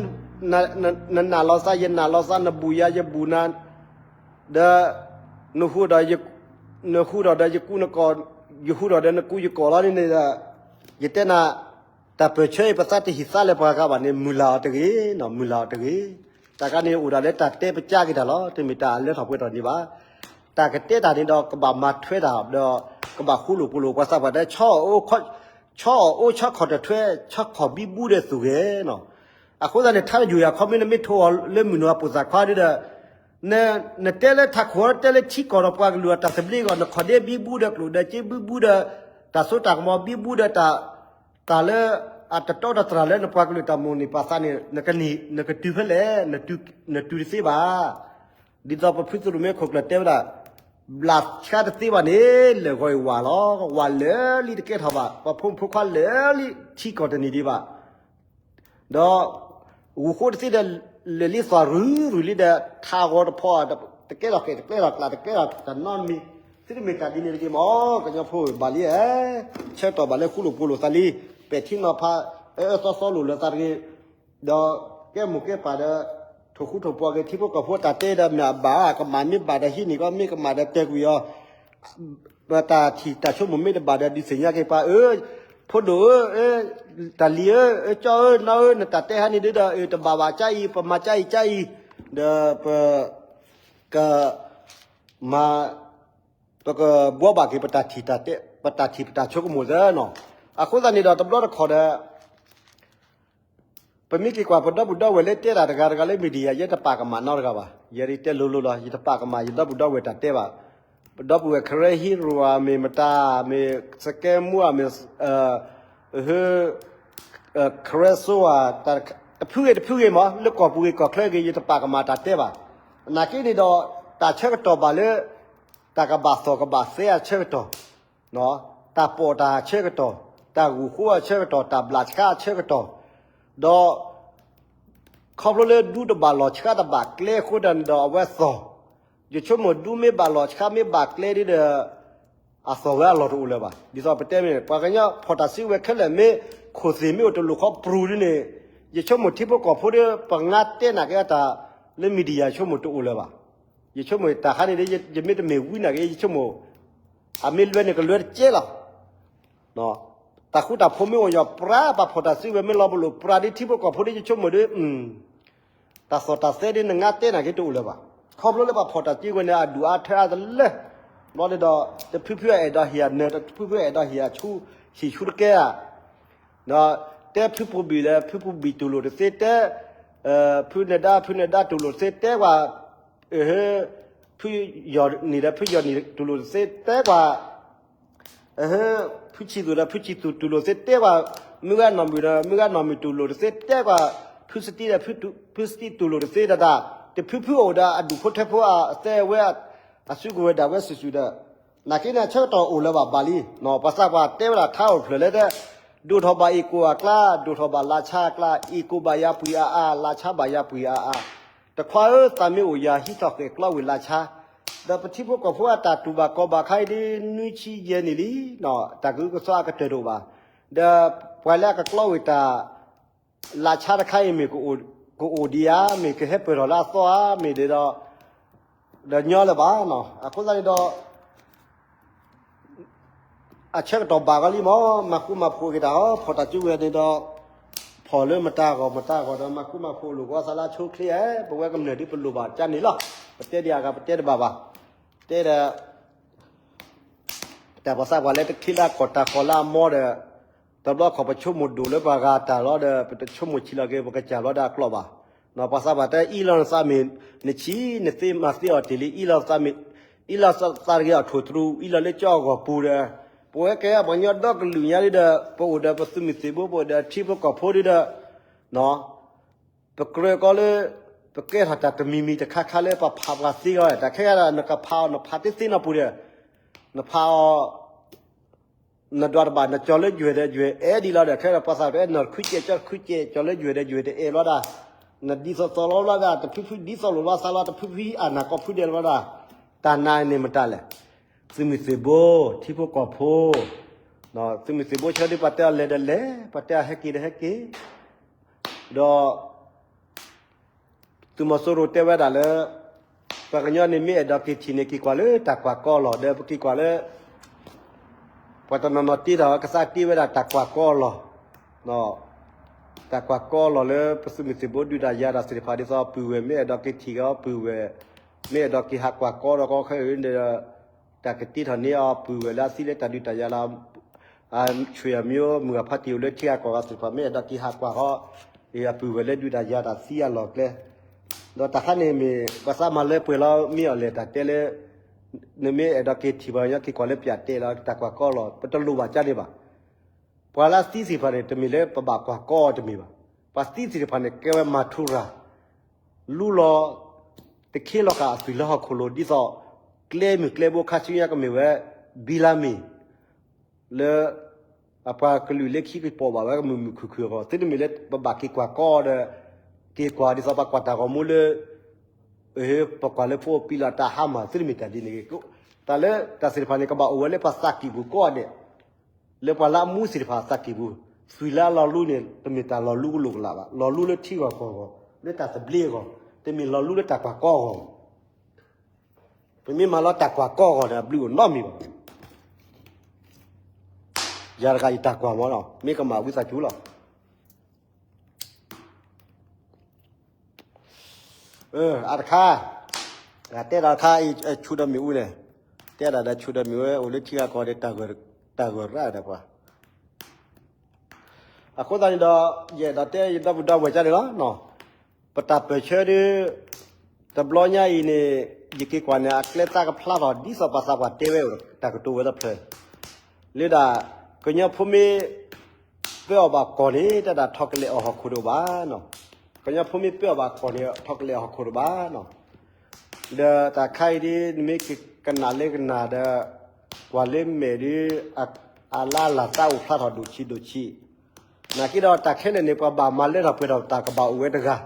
နနာ်လီၤသး ယနာ်လီၤသး နဘူၣ်ယၤ ယဘူၣ်နၤ, ဒီး နဟူဒီး နဟူဒီးဒီးယကူနကီၢ်, ယဟူဒီးဒီးနကူယကီၢ်လီၤန့ၣ်ဒီး ယတဲနၤ တၢ်ပၢၢ်ဆၢအံၤ ပသးတဟံၣ်သါလၢပှၤဂၤဘၣ်န့ၣ် မုၢ်လၢ်အီၤတဂ့ၤ, မုၢ်လၢ်အီၤတဂ့ၤ. တၢ်ခါန့ၣ်အိၣ်ဒၣ်လၢတၢ်တဲပကၢက့ၤတၢ်လီၤ, တမ့ၢ်တၢ်အလၢထီၣ်ပှဲၤထီၣ်န့ၣ်ဘၣ်. တၢ်ကတဲတၢ်န့ၣ်ဒီးကဘၣ်မၤထွဲတၢ်ဒီး ကဘၣ်ဃူလိာ်ဖိးလိာ် ပှၤသးပှၢ်တဲ ဆီအီၣ်အိၣ်ဆီခီၣ်တထွဲ ဆီခီၣ်ဘံဘူဒီးသူၣ်ဂဲၤနီၤ. အဃိသတးန့ၣ် ထါယိၤယၤခီမ့ၢ်နမ့ၢ်ထိးအီၤလၢမုၢ်နွၤပိာ်သၣ်ခွါဒီး နတဲလၢထးခိၣ် တဲလၢထံကီၢ်ဒီးပှၤကလုာ်အတၢ်သဘျ့အဂီၢ် နခီၣ်ဒ့ဘံဘူဒီးကျိၣ်ဒီးစ့ဘံဘူဒီး တၢ်စိတၢ်ကမီၤဘံဘူဒီး တၢ်လၢ အတတီတတြၢ်လၢနပှၤကလုာ်တၢ်မိၣ်န့ၢ်ပာ်သးန့ၣ် နကတုၤဖဲလဲၣ်, နတုၤတသ့ဘၣ်. ဒ်သိးပဖုသရၣ်မ့ၢ်ခိၣ်ကျၢၢ်တဲဝဲဒၣ် ဘျးဆှါတသ့ဘၣ်န့ၣ် လၢၢ်ဂီၤအံၤဝးလီၤ, ဝးလၢာ်လံတကဲထီၣ်ဘၣ်, ပှၤဖိမုၣ်ဖိခွါလၢာ်လံထံကီၢ်တန့ၢ်ဒံးဘၣ်. ဒီး ဂုၢ်ဃိတသ့ဒီး လၢာ်လံသွၣ်ရုၢ်ရုၢ်လံဒီး ထးဂီၤတဖီ တကဲထီၣ်ဃဲၣ်တကဲထီၣ်ကျး တကဲထီၣ်တၢ်နီတမံၤ, သုတမ့ၢ်တၢ်ဒ်န့ၣ်တဂ့ၤမ့ၢ် ကညီဖိဘၣ်လံဧါ, ဆၢကတီၢ်ဘၣ်လၢဃူလိာ်ဖိးလိာ်သးလံ, ပဲာ်ထံနီၤဖး အၢအၢသီသီလိာ်လၢသးတဂ့ၤ, ဒီးကဲမိၢ်ကဲပၢ်ဒီး ထိၣ်ဃူထိၣ်ဖိးက့ၤ ထံဖိကီၢ်ဖိတၢ်တဲဒီးမ့ၢ်အဘၣ် ကမၣ်မ့ၢ်ဘၣ်ဒီးဟံးန့ၢ်ကီး မ့ၢ်ကမၣ်ဒီးတဲကွံာ်အီၤ ပတၢ်ထံၣ်တၢ်ဆိကမိၣ်မ့ၢ်တဘၣ်ဒီး ဒုးသ့ၣ်ညါက့ၤပှၤအၢ, ဖိဒိၣ်ဧၢ, တၢ်လံၤဧၢ, ကၠီဧၢ, နီၢ်ဧၢ, နတၢ်တဲဟါန့ၣ်ဒ်ဒီး တဘၣ်ဘၣ်ကၢအံၤ, ပမၤကၢအံၤကၢအံၤ, ဒီးပ ကမၤ ပကဘှီဘၣ်က့ၤ ပတၢ်ထံၣ်ပတၢ်ဆိကမိၣ်သၢနီၤ. အဃိသတးန့ၣ်ဒီး တဘျီတခီၣ်ဒီး ပမ့ၢ်က့ၤကွၢ်ပဒီပုၢ်ဒီဝဲၢ်လၢတဲတၢ်တဂၤတဂၤလၢ media ယဲတပာ်ကမၣ်နီတဂၤဘၣ်. ယဲဒ်တဲလိၤလိၤလီၤ, ယတပာ်ကမၣ်ယဒီပုၢ်ဒီဝဲၢ်တၢ်တဲဘၣ်. ပဒီပုၢ်ဝဲၢ် Karen Hero ဧါ, မ့ၢ်မတၤ, မ့ၢ် Scammer ဧါ, မ့ၢ် Karen So ဧါ, တဖုဂ့ၤတဖုဂ့ၤမး လၢကီၢ်ပူၤဂ့ၤကီၢ်ချၢဂ့ၤ ယတပာ်ကမၣ်တၢ်တဲဘၣ်. နာ်က့န့ၣ်ဒီး တၢ်ဆၢကတီၢ်ဘၣ်လၢ တၢ်ကဘၣ်သီၣ်ကဘၣ်သဲအဆၢကတီၢ်, တၢ်ပီးတၢ်ဆၢကတီၢ်, တၢ်ဂုၢ်ဃိအဆၢကတီၢ်, တၢ်ဘျးဆှါအဆၢကတီၢ်, ဒီး ခီဖျိလၢဒူတဘၣ်လီၢ်ဆှါတဘၣ်ကျဲအဃိတၢ်န့ၣ်ဒီး အဝဲသီၣ်, ယဆိကမိၣ်ဒူမ့ၢ်ဘၣ်လီၢ်ဆှါမ့ၢ်ဘၣ်ကျဲဒီး အသီၣ်ဝဲအလီၢ်တအိၣ်လၢၤဘၣ်. ဒ်သိးပတဲမ့ၢ် ပှၤကညီဖီၣ်တၢ်စုကဝဲၤခဲလၢာ်မ့ၢ် ခိၣ်သ့ၣ်မ့ၢ်အိၣ်တလိၣ်ခီပြူၤဒ်န့ၣ်, ယဆိကမိၣ်ထံဖိကီၢ်ဖိဒီး ပငါတဲနာ်က့အတၢ်လၢ media ယဆိကမိၣ်တအိၣ်လၢၤဘၣ်. ယဆိကမိၣ်တၢ်ခါန့ၣ်ဒီး ယမ့ၢ်တမ့ၢ်ဝံနာ်က့ ယဆိကမိၣ် အမ့ၢ်လွဲန့ၣ်ကလွဲတကဲလီၤ. တၢ်ဃူတၢ်ဖိးမ့ၢ်အိၣ်ယီၤပြါ ပှၤဖီၣ်တၢ်စုကဝဲၤမ့ၢ်လီၤပလိာ်ပြါဒ်ထံဖိကီၢ်ဖိဒီး ယဆိကမိၣ်ဒီး တၢ်သီၣ်တၢ်သဲဒ်နငါတဲနာ်က့တအိၣ်လၢၤဘၣ်. ခီဖျိလၢပှၤဖီၣ်တၢ်စုကဝဲၤန့ၣ် အဒူၣ်အါထဲအါတလၢ, ဘျီန့ၣ်ဒီး တဖုဖုအအဲၣ်ဒိးဟ့ၣ်အနၢၤ တဖုဖုအအဲၣ်ဒိးဟ့ၣ်အဆူ ဟ့ၣ်ဆူတကဲဧါ. ဒီးတဲဖုပူၤဘံၣ်ဒီး ဖုပူၤဘံၣ်တူၢ်လိာ်တသ့တဲ, ဖုနဒါ ဖုနဒါတူၢ်လိာ်တသ့တဲကွၢ်, ဖုယီၢ်နံၣ်ဒီး ဖုယီၢ်နံၣ်တူၢ်လိာ်တသ့တဲကွၢ်, ဖုဆံးသူၣ်ဒီး ဖုဆံးသူၣ်တူၢ်လိာ်တသ့တဲကွၢ်, မုၢ်ဂၤနီၢ်မုၢ်ဒီး မုၢ်ဂၤနီၢ်မုၢ်တူၢ်လိာ်တသ့တဲကွၢ်, ဖုစတံဒီး ဖုစတံတူၢ်လိာ်တသ့တၢ်တၢ်, တဖုဖုအိၣ်ဒီးအဒူၣ်ဖိထၢဖိအသဲဝဲ အစုကဝဲၤဒၣ်ဝဲစုာ်စုာ်ဒီး နာ်က့န့ၣ် အဆၢကတီၢ်အိၣ်လၢၤဘၣ်ဘၣ်လံ. ပှၤသးပှၢ်တဲဝဲဒၣ်ထါအိၣ်ဖျၢၣ်လၢတဲ, ဒိၣ်ထီၣ်ဘၣ်အ့ၣ်ကိၣ်အကျါ, ဒိၣ်ထီၣ်ဘၣ်လါဆါအကျါ, အ့ၣ်ကိၣ်ဘၣ်ယၤပှံၤအါအါ, လါဆါဘၣ်ယၤပှံၤအါအါ, တခွါဧၢ သးမ့ၢ်အိၣ်ယၤ ဟံးထီၣ်ဃဲၣ်ကျီဝ့ၢ်လါဆါ, ဒီးပထံဖိကီၢ်ဖိအတၢ်တူၢ်ဘၣ်ကီဘၣ်ခါအံၤဒ်နွံဆံယဲၢ်နံၣ်လံ, တၢ်ကဟုကစွါအကတၢၢ်တအိၣ်ဘၣ်. ဒီးပှၤလၢအကကျီဝ့ၢ်တၢ် လါဆါတခါအံၤမ့ၢ် ကအိၣ်ဒံးဧါ, မ့ၢ်ကဟဲပၢၢ်ထီၣ်လၢအသီဧါ, မ့ၢ်ဒ်ဒီး ဒီးညီလၢၤဘၣ်. အဃိသတးန့ၣ်ဒီး အဆၢကတီၢ်ဘၣ်ဂီၤလံမး, မၤဃူမၤဖိးက့ၤတၢ်အီၤ, ဖီၣ်တၢ်စုဝဲၤန့ၣ်ဒီး ဖီၣ်လၢမတၤအဂီၢ်မတၤအဂီၢ်ဒီး မၤဃူမၤဖိးလိာ်ကွၢ်သးလၢအဆိအချ့ဧါ, ပဝဲကမျၢၢ်ဒ်ပလိၣ်ဘၣ်ကန့ၣ်လီၤ. ပတဲဒံးအဂၤပတဲတဘၣ်ဘၣ်. တဲဒီး တၢ်ပှၤသးပှၢ်လၢတချ့လၢအကီၢ်တၢ်ဃီၤလၢအမီဒီး တဘျီခီၣ်ပဆိကမိၣ်ဒိၣ်လၢပှၤဂၤတၢ်လီၤဒီး ပတဆိကမိၣ်ဆံးလီၤက့ၤ ပကစၢ်လီၤဒီးအကျိာ်ဘၣ်. ပှၤသးပှၢ်တဲ အ့ၣ်လီၤနသးမ့ၢ်နဆံး နသ့မၤသ့အီၤတ့ၢ်လံ, အ့ၣ်လီၤသးမ့ၢ် အ့ၣ်လီၤသးတဂ့ၤအီၣ်ထိၣ်တရူး အ့ၣ်လီၤလၢကၠီအဂီၢ်ပူၤဒီး ပဝဲကဲပှၤကညီဒီကလုာ်ညါဒ်ဒီး ပအိၣ်ဒီးပသုးမုၢ်သံၣ်ဘိ ပအိၣ်ဒီးထံဖိကီၢ်ဖိဒ်ဒီး ပကြၢးကီလၢ ပကဲထီၣ်တၢ်တမံၤမံၤတခါခါလၢပဖးပှၤသ့အီၤ, တၢ်ခဲဂၤဒီး နကဖးအီၤ နဖးတသ့နီတပူၤဒီး နဖးအီၤ နဒွးတဘၣ် နကၠီၤလၢယွဲၢ်ဒီးယွဲၢ် အဲၣ်ဒ်လီၤဒီး ခဲဒီးပှၤသးပှၢ်တဲ နီၢ်တခုကဲး ကၠီတခုကဲး ကၠီၤလၢယွဲၢ်ဒီးယွဲၢ်တအဲၣ်လီၤဒၣ်, နဒ်သိးသိးလီၤဘျီဒၣ် တဖုဖုဒ်သိးလိာ်လီၤသးလီၤ တဖုဖုအနၢ်ကီၢ်ဖုဒဲးလီၤဒၣ်, တၢ်နာ်န့ၣ်မတၤလဲၣ်, သုးမုၢ်သံၣ်ဘိ ထံဖိကီၢ်ဖိ, သုးမုၢ်သံၣ်ဘိဆၢဒ်ပှၤတဲအီၤလဲၤဒီးလဲၤ ပှၤတဲအီၤဟဲက့ၤဒီးဟဲက့ၤ, ဒီး သုးမီၤစိရိၤတဲဝဲဒၣ်လၢ ပှၤကညီန့ၣ်မ့ၢ်အဲၣ်ဒိးက့ၤထံၣ်န့ၣ် က့ၤကွၢ်လၢတၢ်ကွၢ်ကီအလီၢ် ဒီးပက့ၤကွၢ်လၢ ပှၤတနီၤနီၤတ့ထီၣ်ကသးတ့ဝဲဒၣ်တၢ်ကွၢ်ကီအလီၢ်, တၢ်ကွၢ်ကီအလီၢ်လၢပသုးမုၢ်သံၣ်ဘိဒုးတၢ်ယၤတၢ်သ့ၣ်တဖၣ်ဒ်သိး ပုၢ်ဝဲၢ်မ့ၢ်အဲၣ်ဒိးက့ၤထံၣ်ကီ ပုၢ်ဝဲၢ် မ့ၢ်အဲၣ်ဒိးက့ၤဟးကွၢ်ကီဒီးကီခဲအံၤဒီး တၢ်ကတ့ထီၣ်န့ၢ်အီၤ ပုၢ်ဝဲၢ်လၢအသံလၢတၢ်ဒုးတၢ်ယၤလၢ ဆွေမျိုး မုၢ်အဖါတံၢ်အိၣ်လၢထံဂၤကီၢ်ဂၤသ့ၣ်တဖၣ် မ့ၢ်အဲၣ်ဒိးက့ၤဟးကွၢ်ဃီ အပုၢ်ဝဲၢ်လၢဒုးတၢ်ယၤတၢ်သံအလီၢ်ကျဲ, ဒီးတၢ်ခါန့ၣ်မ့ၢ် ပှၤသးမၤလၢပှဲၤလီၤ မ့ၢ်အီၤလဲၤတၢ်တဲလၢ နမ့ၢ်အဲၣ်ဒိးက့ၤထံၣ်ပှၤကညီက့ၤကွၢ်လၢပၠးတဲလီၤ တၢ်ကွၢ်ကီလီၤ ပတလိၣ်ဘၣ်ကန့ၣ်ဘၣ်. ပှၤလၢအသံသ့ၣ်တဖၣ်န့ၣ် တမ့ၢ်လၢပဘၣ်ကွၢ်ကီအီၤတမ့ၢ်ဘၣ်. ပှၤသံသ့ၣ်တဖၣ်န့ၣ် ကဲဝဲမၤထူရၤ လူလီၤ တခ့လီၤဃာ်အသွံၣ်လၢဟီၣ်ခိၣ်လိၤ ဒ်သိး ကျဲမုၢ်ကျဲဘိခါဆူညါကမ့ၢ်ဝဲ ဘံလါမ့ၢ် လၢ အပှၤကလုာ်လၢခံကပိာ်ဘၣ်ဝဲကမုာ်မုာ်ခုၣ်ခုၣ်အဂီၢ် သုတမ့ၢ်လၢပဘၣ်က့ၤကွၢ်ကီဒီး က့ၤကွၢ်ဒ်သိးပှၤကွၢ်တၢ်ဂီၤမူလၢ ပကွၢ်လၢဖိပံလီၤတၢ်ဟါမၢ် သုတမ့ၢ်တၢ်ဒ်န့ၣ်ဂ့ၤ, တၢ်လၢတၢ်သ့ၣ်တဖၣ်န့ၣ် ကဘၣ်အိၣ်ဝဲလၢပှၤသးကံၢ်ပူၤကိးဂၤဒဲး လၢပှၤလၢအမူသ့ၣ်တဖၣ်အသးကံၢ်ပူၤ, သွံၣ်လၢအလီၤလူန့ၣ် တမ့ၢ်တၢ်လီၤလူကလိာ်ကလာ်ဘၣ်, လီၤလူလၢထံဂီၢ်ကီၢ်ဂီၢ် လၢတၢ်သဘျ့အဂီၢ်, တမ့ၢ်လီၤလူလၢတၢ်ကွၢ်ကီအဂီၢ်. ပမ့ၢ်မၤလီၤတၢ်ကွၢ်ကီအဂီၢ်န့ၣ် အဘျုးအိၣ်နီတမံၤဘၣ်. ယၤတဂၤယတၢ်ကွၢ်မီၤလီၤ, မ့ၢ်ကမၣ်ဝံသးစူၤလီၤ. အတခါ, တဲဒၣ်တခါအံၤ ဆူဒီးမ့ၣ်အူန့ၣ်, တဲဒၣ်ဒီးဆူဒီးမ့ၣ်အူ အိၣ်လၢထံဂၤကီၢ်ဒီး တၢ်ဂၢၢ်ရၣ်ဒီးပှၤ အဃိသတးန့ၣ်ဒီး ယအဲၣ်ဒိးတဲယဒီပုၢ်ဒီဝဲၢ်ကန့ၣ်လီၤ. ပတၢ်ပၢၢ်ဆၢဒီး တဘျီညါအံၤန့ၣ် ယက့ၤကွၢ်န့ၣ် အကျဲသးကဖျါထီၣ် ဒ်သိးပှၤသးပှၢ်တဲဝဲအိၣ် တၢ်ကတိၤဝဲတဖျၢၣ် လၢဒၣ် ကညီဖိမ့ၢ်ပၢအီၣ်ဘၣ်ကီၢ်န့ၣ် တၢ်ဒၣ်ထီၣ်ကလဲာ်အီၣ်ဟီၣ်ခိၣ်တအိၣ်ဘၣ်နီၤ. ကညီဖိမ့ၢ်ပၢအီၣ်ဘၣ်ကီၢ်န့ၣ် ထီၣ်ကလဲာ်အီၣ်ဟီၣ်ခိၣ်တအိၣ်ဘၣ်နီၤ. ဒီးတၢ်ခါအံၤဒ် နမ့ၢ်ကနၣ်လၢကနၣ်ဒီး ကွၢ်လၢမဲာ်ဒ် အလါလၢ်သးအိၣ်ဖျါထီၣ်ဒိၣ်ဆံးဒိၣ်ဆံး နာ်က့ဒီးတၢ်ခဲလၢာ်န့ၣ် ပှၤဘၣ်မၤလၢထီၣ်ပှဲၤထီၣ်တၢ်ကဘၣ်အိၣ်ဝဲတဂၤ,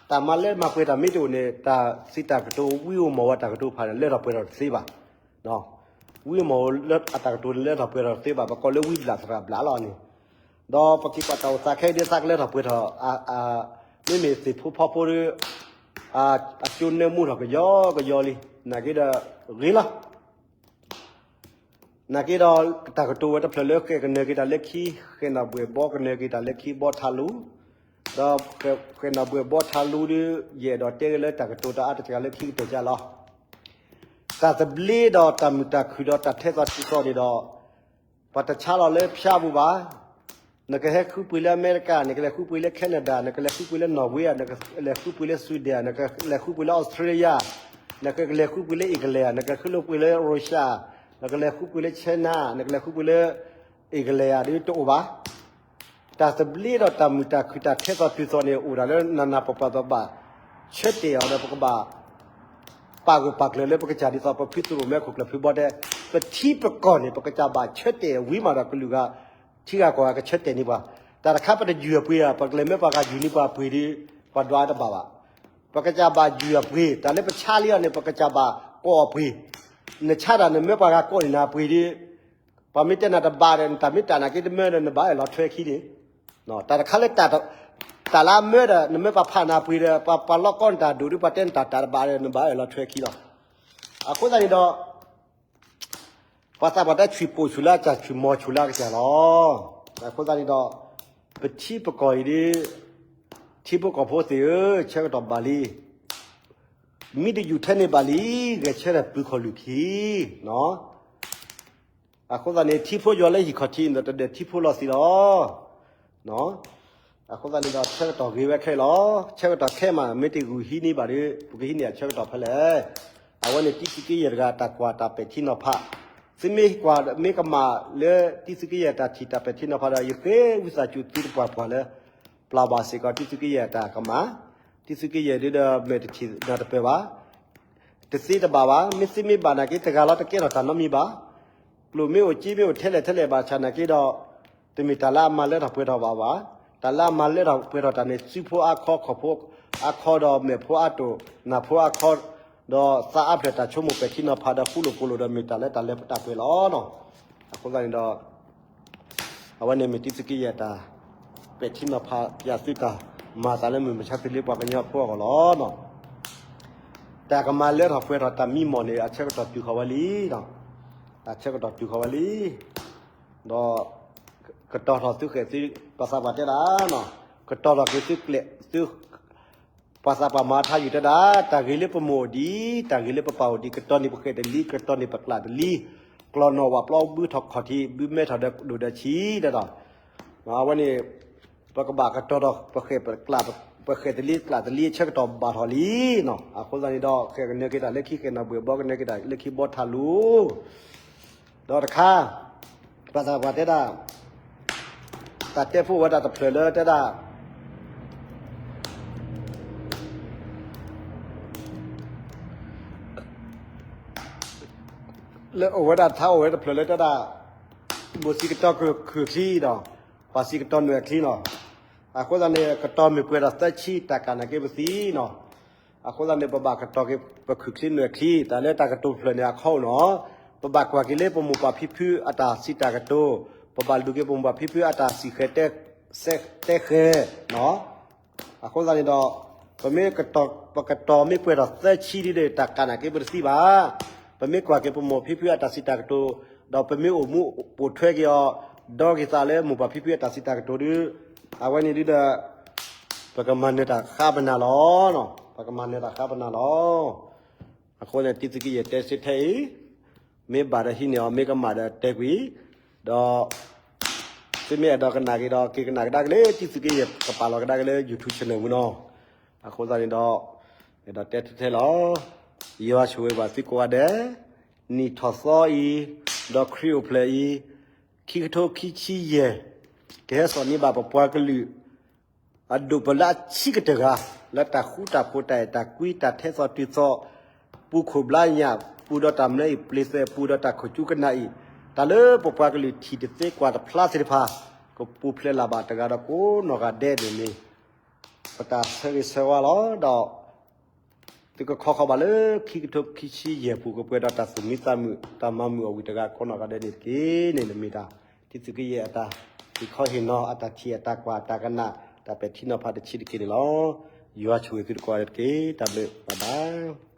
တၢ်မၤလၢမၤပှဲၤတၢ်မ့ၢ်တအိၣ်န့ၣ် တၢ်စံးတၢ်ကတိၤဝံဧိၤမီၢ်ဝဲတၢ်ကတိၤတဖၣ်န့ၣ် လၢထီၣ်ပှဲၤထီၣ်တသ့ဘၣ်. ဝံဧိၤမီၢ်ဝဲလၢအတၢ်ကတိၤန့ၣ်လၢထီၣ်ပှဲၤထီၣ်တသ့ဘၣ်, ပကိးလၢဝံဘျၣ်သရၣ်ဘျၣ်လီၤန့ၣ်, ဒီးပက့ၤကွၢ်တၢ်အိၣ်သးခဲအံၤဒ်သးကလၢထီၣ်ပှဲၤထီၣ်, မ့မ့ၢ်သ့ၣ်ဖိဖီဖိဒီး အကၠိနၢမူထီၣ်ကယီကယီလံ, နာ်က့ဒီးဂ့ၤလီၤ. နာ်က့ဒီး တၢ်ကတိၤဝဲတဖျၢၣ်လၢ ဃဲးကနၢၤက့ၤတၢ်လၢခံ, ဃဲးနီၣ်ဘှဲၣ်ဘီကနၢၤက့ၤတၢ်လၢခံဘီထါလူ, ဒီးဃဲးနီၣ်ဘှဲၣ်ဘီထါလူဒီး ယအဲၣ်ဒိးတဲက့ၤလၢတၢ်ကတိၤတၢ်အါတစှၤလၢခံကတၢၢ်ကၢ်လီၤ. တၢ်သဘျ့ဒီးတၢ်မုာ်တၢ်ခုၣ်ဒီးတၢ်ထဲသိးတုၤသိးန့ၣ်ဒီး ပှၤတဆါလီၤလၢဖၠါပူၤဘၣ်. နကဟဲဃုပှ့ၤလၢအမဲရကၤ, နကလဲၤဃုပှ့ၤလၢ Canada, နကလဲၤဃုပှ့ၤလၢ Norway, နကလဲၤဃုပှ့ၤလၢ Sweden, နကလဲၤဃုပှ့ၤလၢ Australia, နကလဲၤဃုပှ့ၤလၢ England, နကလဲၤဃုပှ့ၤလၢ Russia, နကလဲၤဃုပှ့ၤလၢ China, နကလဲၤဃုပှ့ၤလၢ England ဒ်တအိၣ်ဘၣ်. တၢ်သဘျ့ဒီးတၢ်မုာ်တၢ်ခုၣ်တၢ်ထဲသိးတုၤသိးန့ၣ် အိၣ်ဒၣ်လၢနးနးပှၤပှၤဘၣ်ဘၣ်, ဆၢတဲာ်အီၤဒီးပကဘၣ် ပာ်ဂၢၢ်ပာ်ကျၢၤလၢပကစၢ်ဒ်သိးပဖုသရိၣ်မဲခိၣ်ကျၢၢ်ဖုဘီတဲ, ပထံပကီၢ်န့ၣ် ပကစၢ်ဘၣ်ဆၢတဲာ်ဝံၤမးဒီးကလုာ်ဂၤ ထံဂၤကီၢ်ဂၤကဆၢတဲာ်န့ၢ်ပှၤ, တၢ်တခါပတယုၢ်အပှ့ၤဧါ, ပကလဲၤမၢပှၤဂၤယုၢ်န့ၢ်ပှၤပှ့ၤဒီး ပှၤဒွးတဘၣ်ဘၣ်. ပကစၢ်ဘၣ်ယုၢ်အပှ့ၤ, တၢ်လၢပဆါလံအီၤန့ၣ် ပကစၢ်ဘၣ်ကိးအပှ့ၤ, နဆါတၢ်နမၢပှၤဂၤကိးန့ၢ်နၤပှ့ၤဒီး ပှၤမ့ၢ်တဲနၤတဘၣ်ဒီး နတၢ်မ့ၢ်တၢ်နာ်က့တမၢဒီး နဘၣ်အဲၣ်လီၤထွဲခံန့ၣ်, တၢ်တခါလၢ တၢ်လၢအမၢဒီး နမၢပှၤဖးနၤပှ့ၤဒီး ပှၤလီၢ်ကီနတၢ်ဒိၣ်ဒီး ပှၤတဲနတၢ်တၢ်တဘၣ်ဒီး နဘၣ်အဲၣ်လီၤထွဲခံလီၤ. အဃိသတးန့ၣ်ဒီး ပှၤသးပှၢ်တဲ ဆွံၣ်ပိာ်ဆူၣ်လၢအကစၢ် ဆွံၣ်မီၤဆူၣ်လၢအကစၢ်လီၤ. အဃိသတးန့ၣ်ဒီး ပထံပကီၢ်အံၤဒ် ထံဖိကီၢ်ဖိသ့ၣ်ဧၢ, ဆၢကတီၢ်ဘၣ်လံ. မ့ၢ်တယူၢ်ထဲန့ၣ်ဘၣ်လံ, ဂဲၤဆၢထၢၣ်ပျုၤခီၣ်လုၢ်ခံ အဃိသတးန့ၣ် ထံဖိယွၤလၢဟံၣ်ခီၣ်ထံးန့ၣ်ဒီး တဒၢးထံဖိလီၤသံးလီၤ. အဃိသတးန့ၣ်ဒီး ဆၢကတီၢ်ဂ့ၤဝဲခဲလၢာ်လီၤ. ဆၢကတီၢ်ခဲမး မ့ၢ်တဂုာ်ဟံးန့ၢ်ဘၣ်ဒီး ပကဟံးန့ၢ်အဆၢကတီၢ်ဖဲလဲၣ်. အဝဲန့ၣ် တံသုးက့ယဲၢ်တဂၤ တၢ်ကွၢ်တၢ်ပဲာ်ထံနီၤဖး, သုမ့ၢ်ကွၢ်မ့ၢ်ကမၣ်လၢ တံသုးက့ယဲၢ်တၢ်ထံၣ်တၢ်ပဲာ်ထံနီၤဖးဒီး ယဃ့ဝံသးစူၤသုတပှၢ်ပှၢ်လၢ ပျၢ်ဘၣ်စ့ၢ်ကီး တံသုးက့ယဲၢ်အတၢ်ကမၣ်, တံသုးက့ယဲၢ်ဒ်ဒီး မဲာ်တထံၣ်နီၢ်တပၢၢ်ဘၣ်, တသ့တဘၣ်ဘၣ်. မ့ၢ်သ့မ့ၢ်ဘၣ်နာ်က့ တဂၤလီၤတကဲထီၣ်တၢ်နီတမံၤဘၣ်. ကျိၣ်မ့ၢ်အိၣ် စ့မ့ၢ်အိၣ် ထဲလဲၣ်ထဲလဲၣ်ဘၣ်ဆၣ်နာ်က့ဒီး တမ့ၢ်တၢ်လၢအမၤလၢထီၣ်ပှဲၤထီၣ်ဘၣ်ဘၣ်. တၢ်လၢအမၤလၢထီၣ်ပှဲၤထီၣ်တၢ်န့ၣ် စုဖိအါခီ ခီၣ်ဖိအါခီ ဒီးမဲာ်ဖိအါတိၢ် နၢ်ဖိအါခီ ဒီးသးအါဖျၢၣ်တၢ်ဆိကမိၣ်ပဲာ်ထံနီၤဖးဒီး ဃူလိာ်ဖိးလိာ်ဒီး မ့ၢ်တၢ်လၢတၢ်လဲၤတၢ်ပှဲၤလီၤ. အဃိသတးန့ၣ်ဒီး အဝဲန့ၣ်မ့ၢ်တံသုးက့ယဲၢ်တၢ် ပဲာ်ထံနီၤဖး ပၠးသုတၢ်မၤသးလၢမုၢ်မဆါတနံၤလၢပှၤကညီဖိအဂီၢ်လီၤ. တၢ်ကမၤလၢထီၣ်ပှဲၤထီၣ်တၢ်မံမီၢ်န့ၣ် အဆၢကတီၢ်တုၤဃီၤဝဲလံ. အဆၢကတီၢ်တုၤဃီၤဝဲလံ. ဒီး ကတီၤထီၣ်သုဃဲၣ်သု ပှၤသးပှၢ်တဲဒၣ်, ကတီၤထီၣ်က့ၤသုကျဲးသု ပှၤသးပှၢ်မၤထါယုၢ်တဲဒၣ်, တၢ်ဂ့ၤလၢပမိၢ်အိၣ်ဒံး, တၢ်ဂ့ၤလၢပပၢ်အိၣ်ဒံး, ကတီၤန့ၢ်ပဃဲၣ်တလံ, ကတီၤန့ၢ်ပကျးတလံ, ကျီၢ်နီၣ်ဝးပျီဘုထီၣ်ခီၣ်ထံး, ဘုမဲထီၣ်ဒီးဒိၣ်ဒီးဆံးဒၣ်ဒီး, အဝဲန့ၣ် ပကဘၣ်ကတီၤထီၣ်ပဃဲၣ်ပကျး, ပဃဲၣ်တလံကျးတလံ ဆၢကတီၢ်ဘၣ်ထီၣ်လံ. အဃိသတးန့ၣ်ဒီး ဃဲၣ်ကနၢၤက့ၤတၢ်လၢခံဃဲၣ်နီၣ်ဘှဲၣ်, ဘီကနၢၤက့ၤတၢ်လၢခံဘီထးလူၤ ဒီးတခါ ပှၤသးပှၢ်တဲဒၣ်, တၢ်တဲဖိအိၣ်ဝဲဒၣ်တဖျၢၣ်လၢတဲဒၣ်, လၢအိၣ်ဝဲဒၣ်ထါအိၣ်ဝဲတဖျၢၣ်လၢတဲဒၣ်, မိၢ်စံးကတီၤခုၣ်ချံဒီး ပၢ်စံးကတီၤနွဲၣ်ချံနီၤ. အဃိသတးန့ၣ် ကတီၤမ့ၢ်ပှဲၤဒီးသၢဆံ တၢ်ကးနာ်က့ပသံနီၤ. အဃိသတးန့ၣ် ပဘၣ်ကတီၤက့ၤပခုၣ်ချံနွဲၣ်ချံ, တၢ်လၢတၢ်ကတိၤဖျၢၣ်န့ၣ် အခီအိၣ်နီၤ. ပဘၣ်ကွၢ်က့ၤလၢပမိၢ်ပၢ်ဖံဖုအတၢ်စံးတၢ်ကတိၤ, ပဘၣ်လူၤက့ၤပမိၢ်ပၢ်ဖံဖုအတၢ်စံးဃဲၤ တဲဃဲၤနီၤ. အဃိသတးန့ၣ်ဒီး ပမ့ၢ်ကတီၤ, ပကတီၤမ့ၢ်ပှဲၤထီၣ်သၢဆံဒ်ဒီး တၢ်ကးနာ်က့ပတသံဘၣ်. ပမ့ၢ်ကွၢ်က့ၤပမိၢ်ဖံဖုအတၢ်စံးတၢ်ကတိၤ, ဒီးပမ့ၢ်အိၣ်မူပိာ်ထွဲက့ၤအီၤ, ဒီးက့ၤသးလၢမိၢ်ပၢ်ဖံဖုအတၢ်စံးတၢ်ကတိၤဒီး, အဝဲန့ၣ်ဒ်ဒီး ပကမၤနၢၤတၢ်ဃါပနၢ်လီၤ. ပကမၤနၢၤတၢ်ဃါပနၢ်လီၤ. အဃိန့ၣ် တံသုးက့ယဲၢ်တဲစ့ထဲအံၤ, မ့ၢ်ဘၣ်ဒီးဟံးန့ၢ်အီၤ, မ့ၢ်ကမၣ်ဒီးတဲကွံာ်, ဒီး သုမ့ၢ်အဲၣ်ဒိးကနၣ်က့ၤဒီး က့ၤကနၣ်ကဒါက့ၤလၢ တံသုးက့ယဲၢ်ကပာ်လီၤကဒါက့ၤလၢ YouTube channel မူနီၤ. အဃိသတးန့ၣ်ဒီး အဲၣ်ဒိးတဲထဲထဲလီၤ. ယွၤဆိၣ်ဂ့ၤဘၣ်သုကိးဂၤဒဲး, နံၣ်ထီၣ်သီအံၤ, ဒီးခရံာ်အိၣ်ဖျဲၣ်အံၤ, ခံကထိခံဆံယဲၢ်, ကဟဲစိာ်န့ၢ်ဘၣ်ပပှၤကလုာ် အဒိၣ်ပလၢအဆံးကတၢၢ်ဂၤ လၢတၢ်ဃူတၢ်ဖိး တၢ်အဲၣ်တၢ်ကွံ တၢ်ထဲသိးတုၤသိး ပူခိၣ်ဘျါညၣ် ပူဒီးတၢ်မၢအံၤ ပျ့ၤသဲးပူဒီးတၢ်ခိၣ်ကၠူကနၣ်အံၤ, တၢ်လၢပပှၤကလုာ်ထံၣ်တသ့ကွၢ်တဖျါသ့ၣ်တဖၣ်, ကပူၤဖျဲးလၢ်ဘၣ်တဂၤဒီးကိးနီၢ်ဂၤဒဲးန့ၣ်န့ၣ် ပတၢ်ဆၢဂ့ၤဆၢဝါလီၤ. ဒီး သုကခီဃီဘၣ်လၢခံကထိခံဆံယဲၢ်ပူၤ ကပှဲၤဒီးတၢ်သူၣ်မံသးမုာ် တၢ်မၤမုာ်အီၣ်ဝံၤတဂၤကိးနီၢ်ဂၤဒဲးန့ၣ်တက့ၢ်န့ၣ် မ့ၢ်တၢ် တံသုးက့ယဲၢ်အတၢ်ဟ့ၣ်ခီဟ့ၣ်နီၤ အတၢ်ထံၣ်အတၢ်ကွၢ်အတၢ်ကနၣ် တၢ်ပဲာ်ထံနီၤဖးတဆံးတက့ၢ်န့ၣ်လီၤ. ယွၤဆိၣ်ဂ့ၤသုတကိးဂၤဒဲးတက့ၢ်. တၢ်ဘျုး bye bye.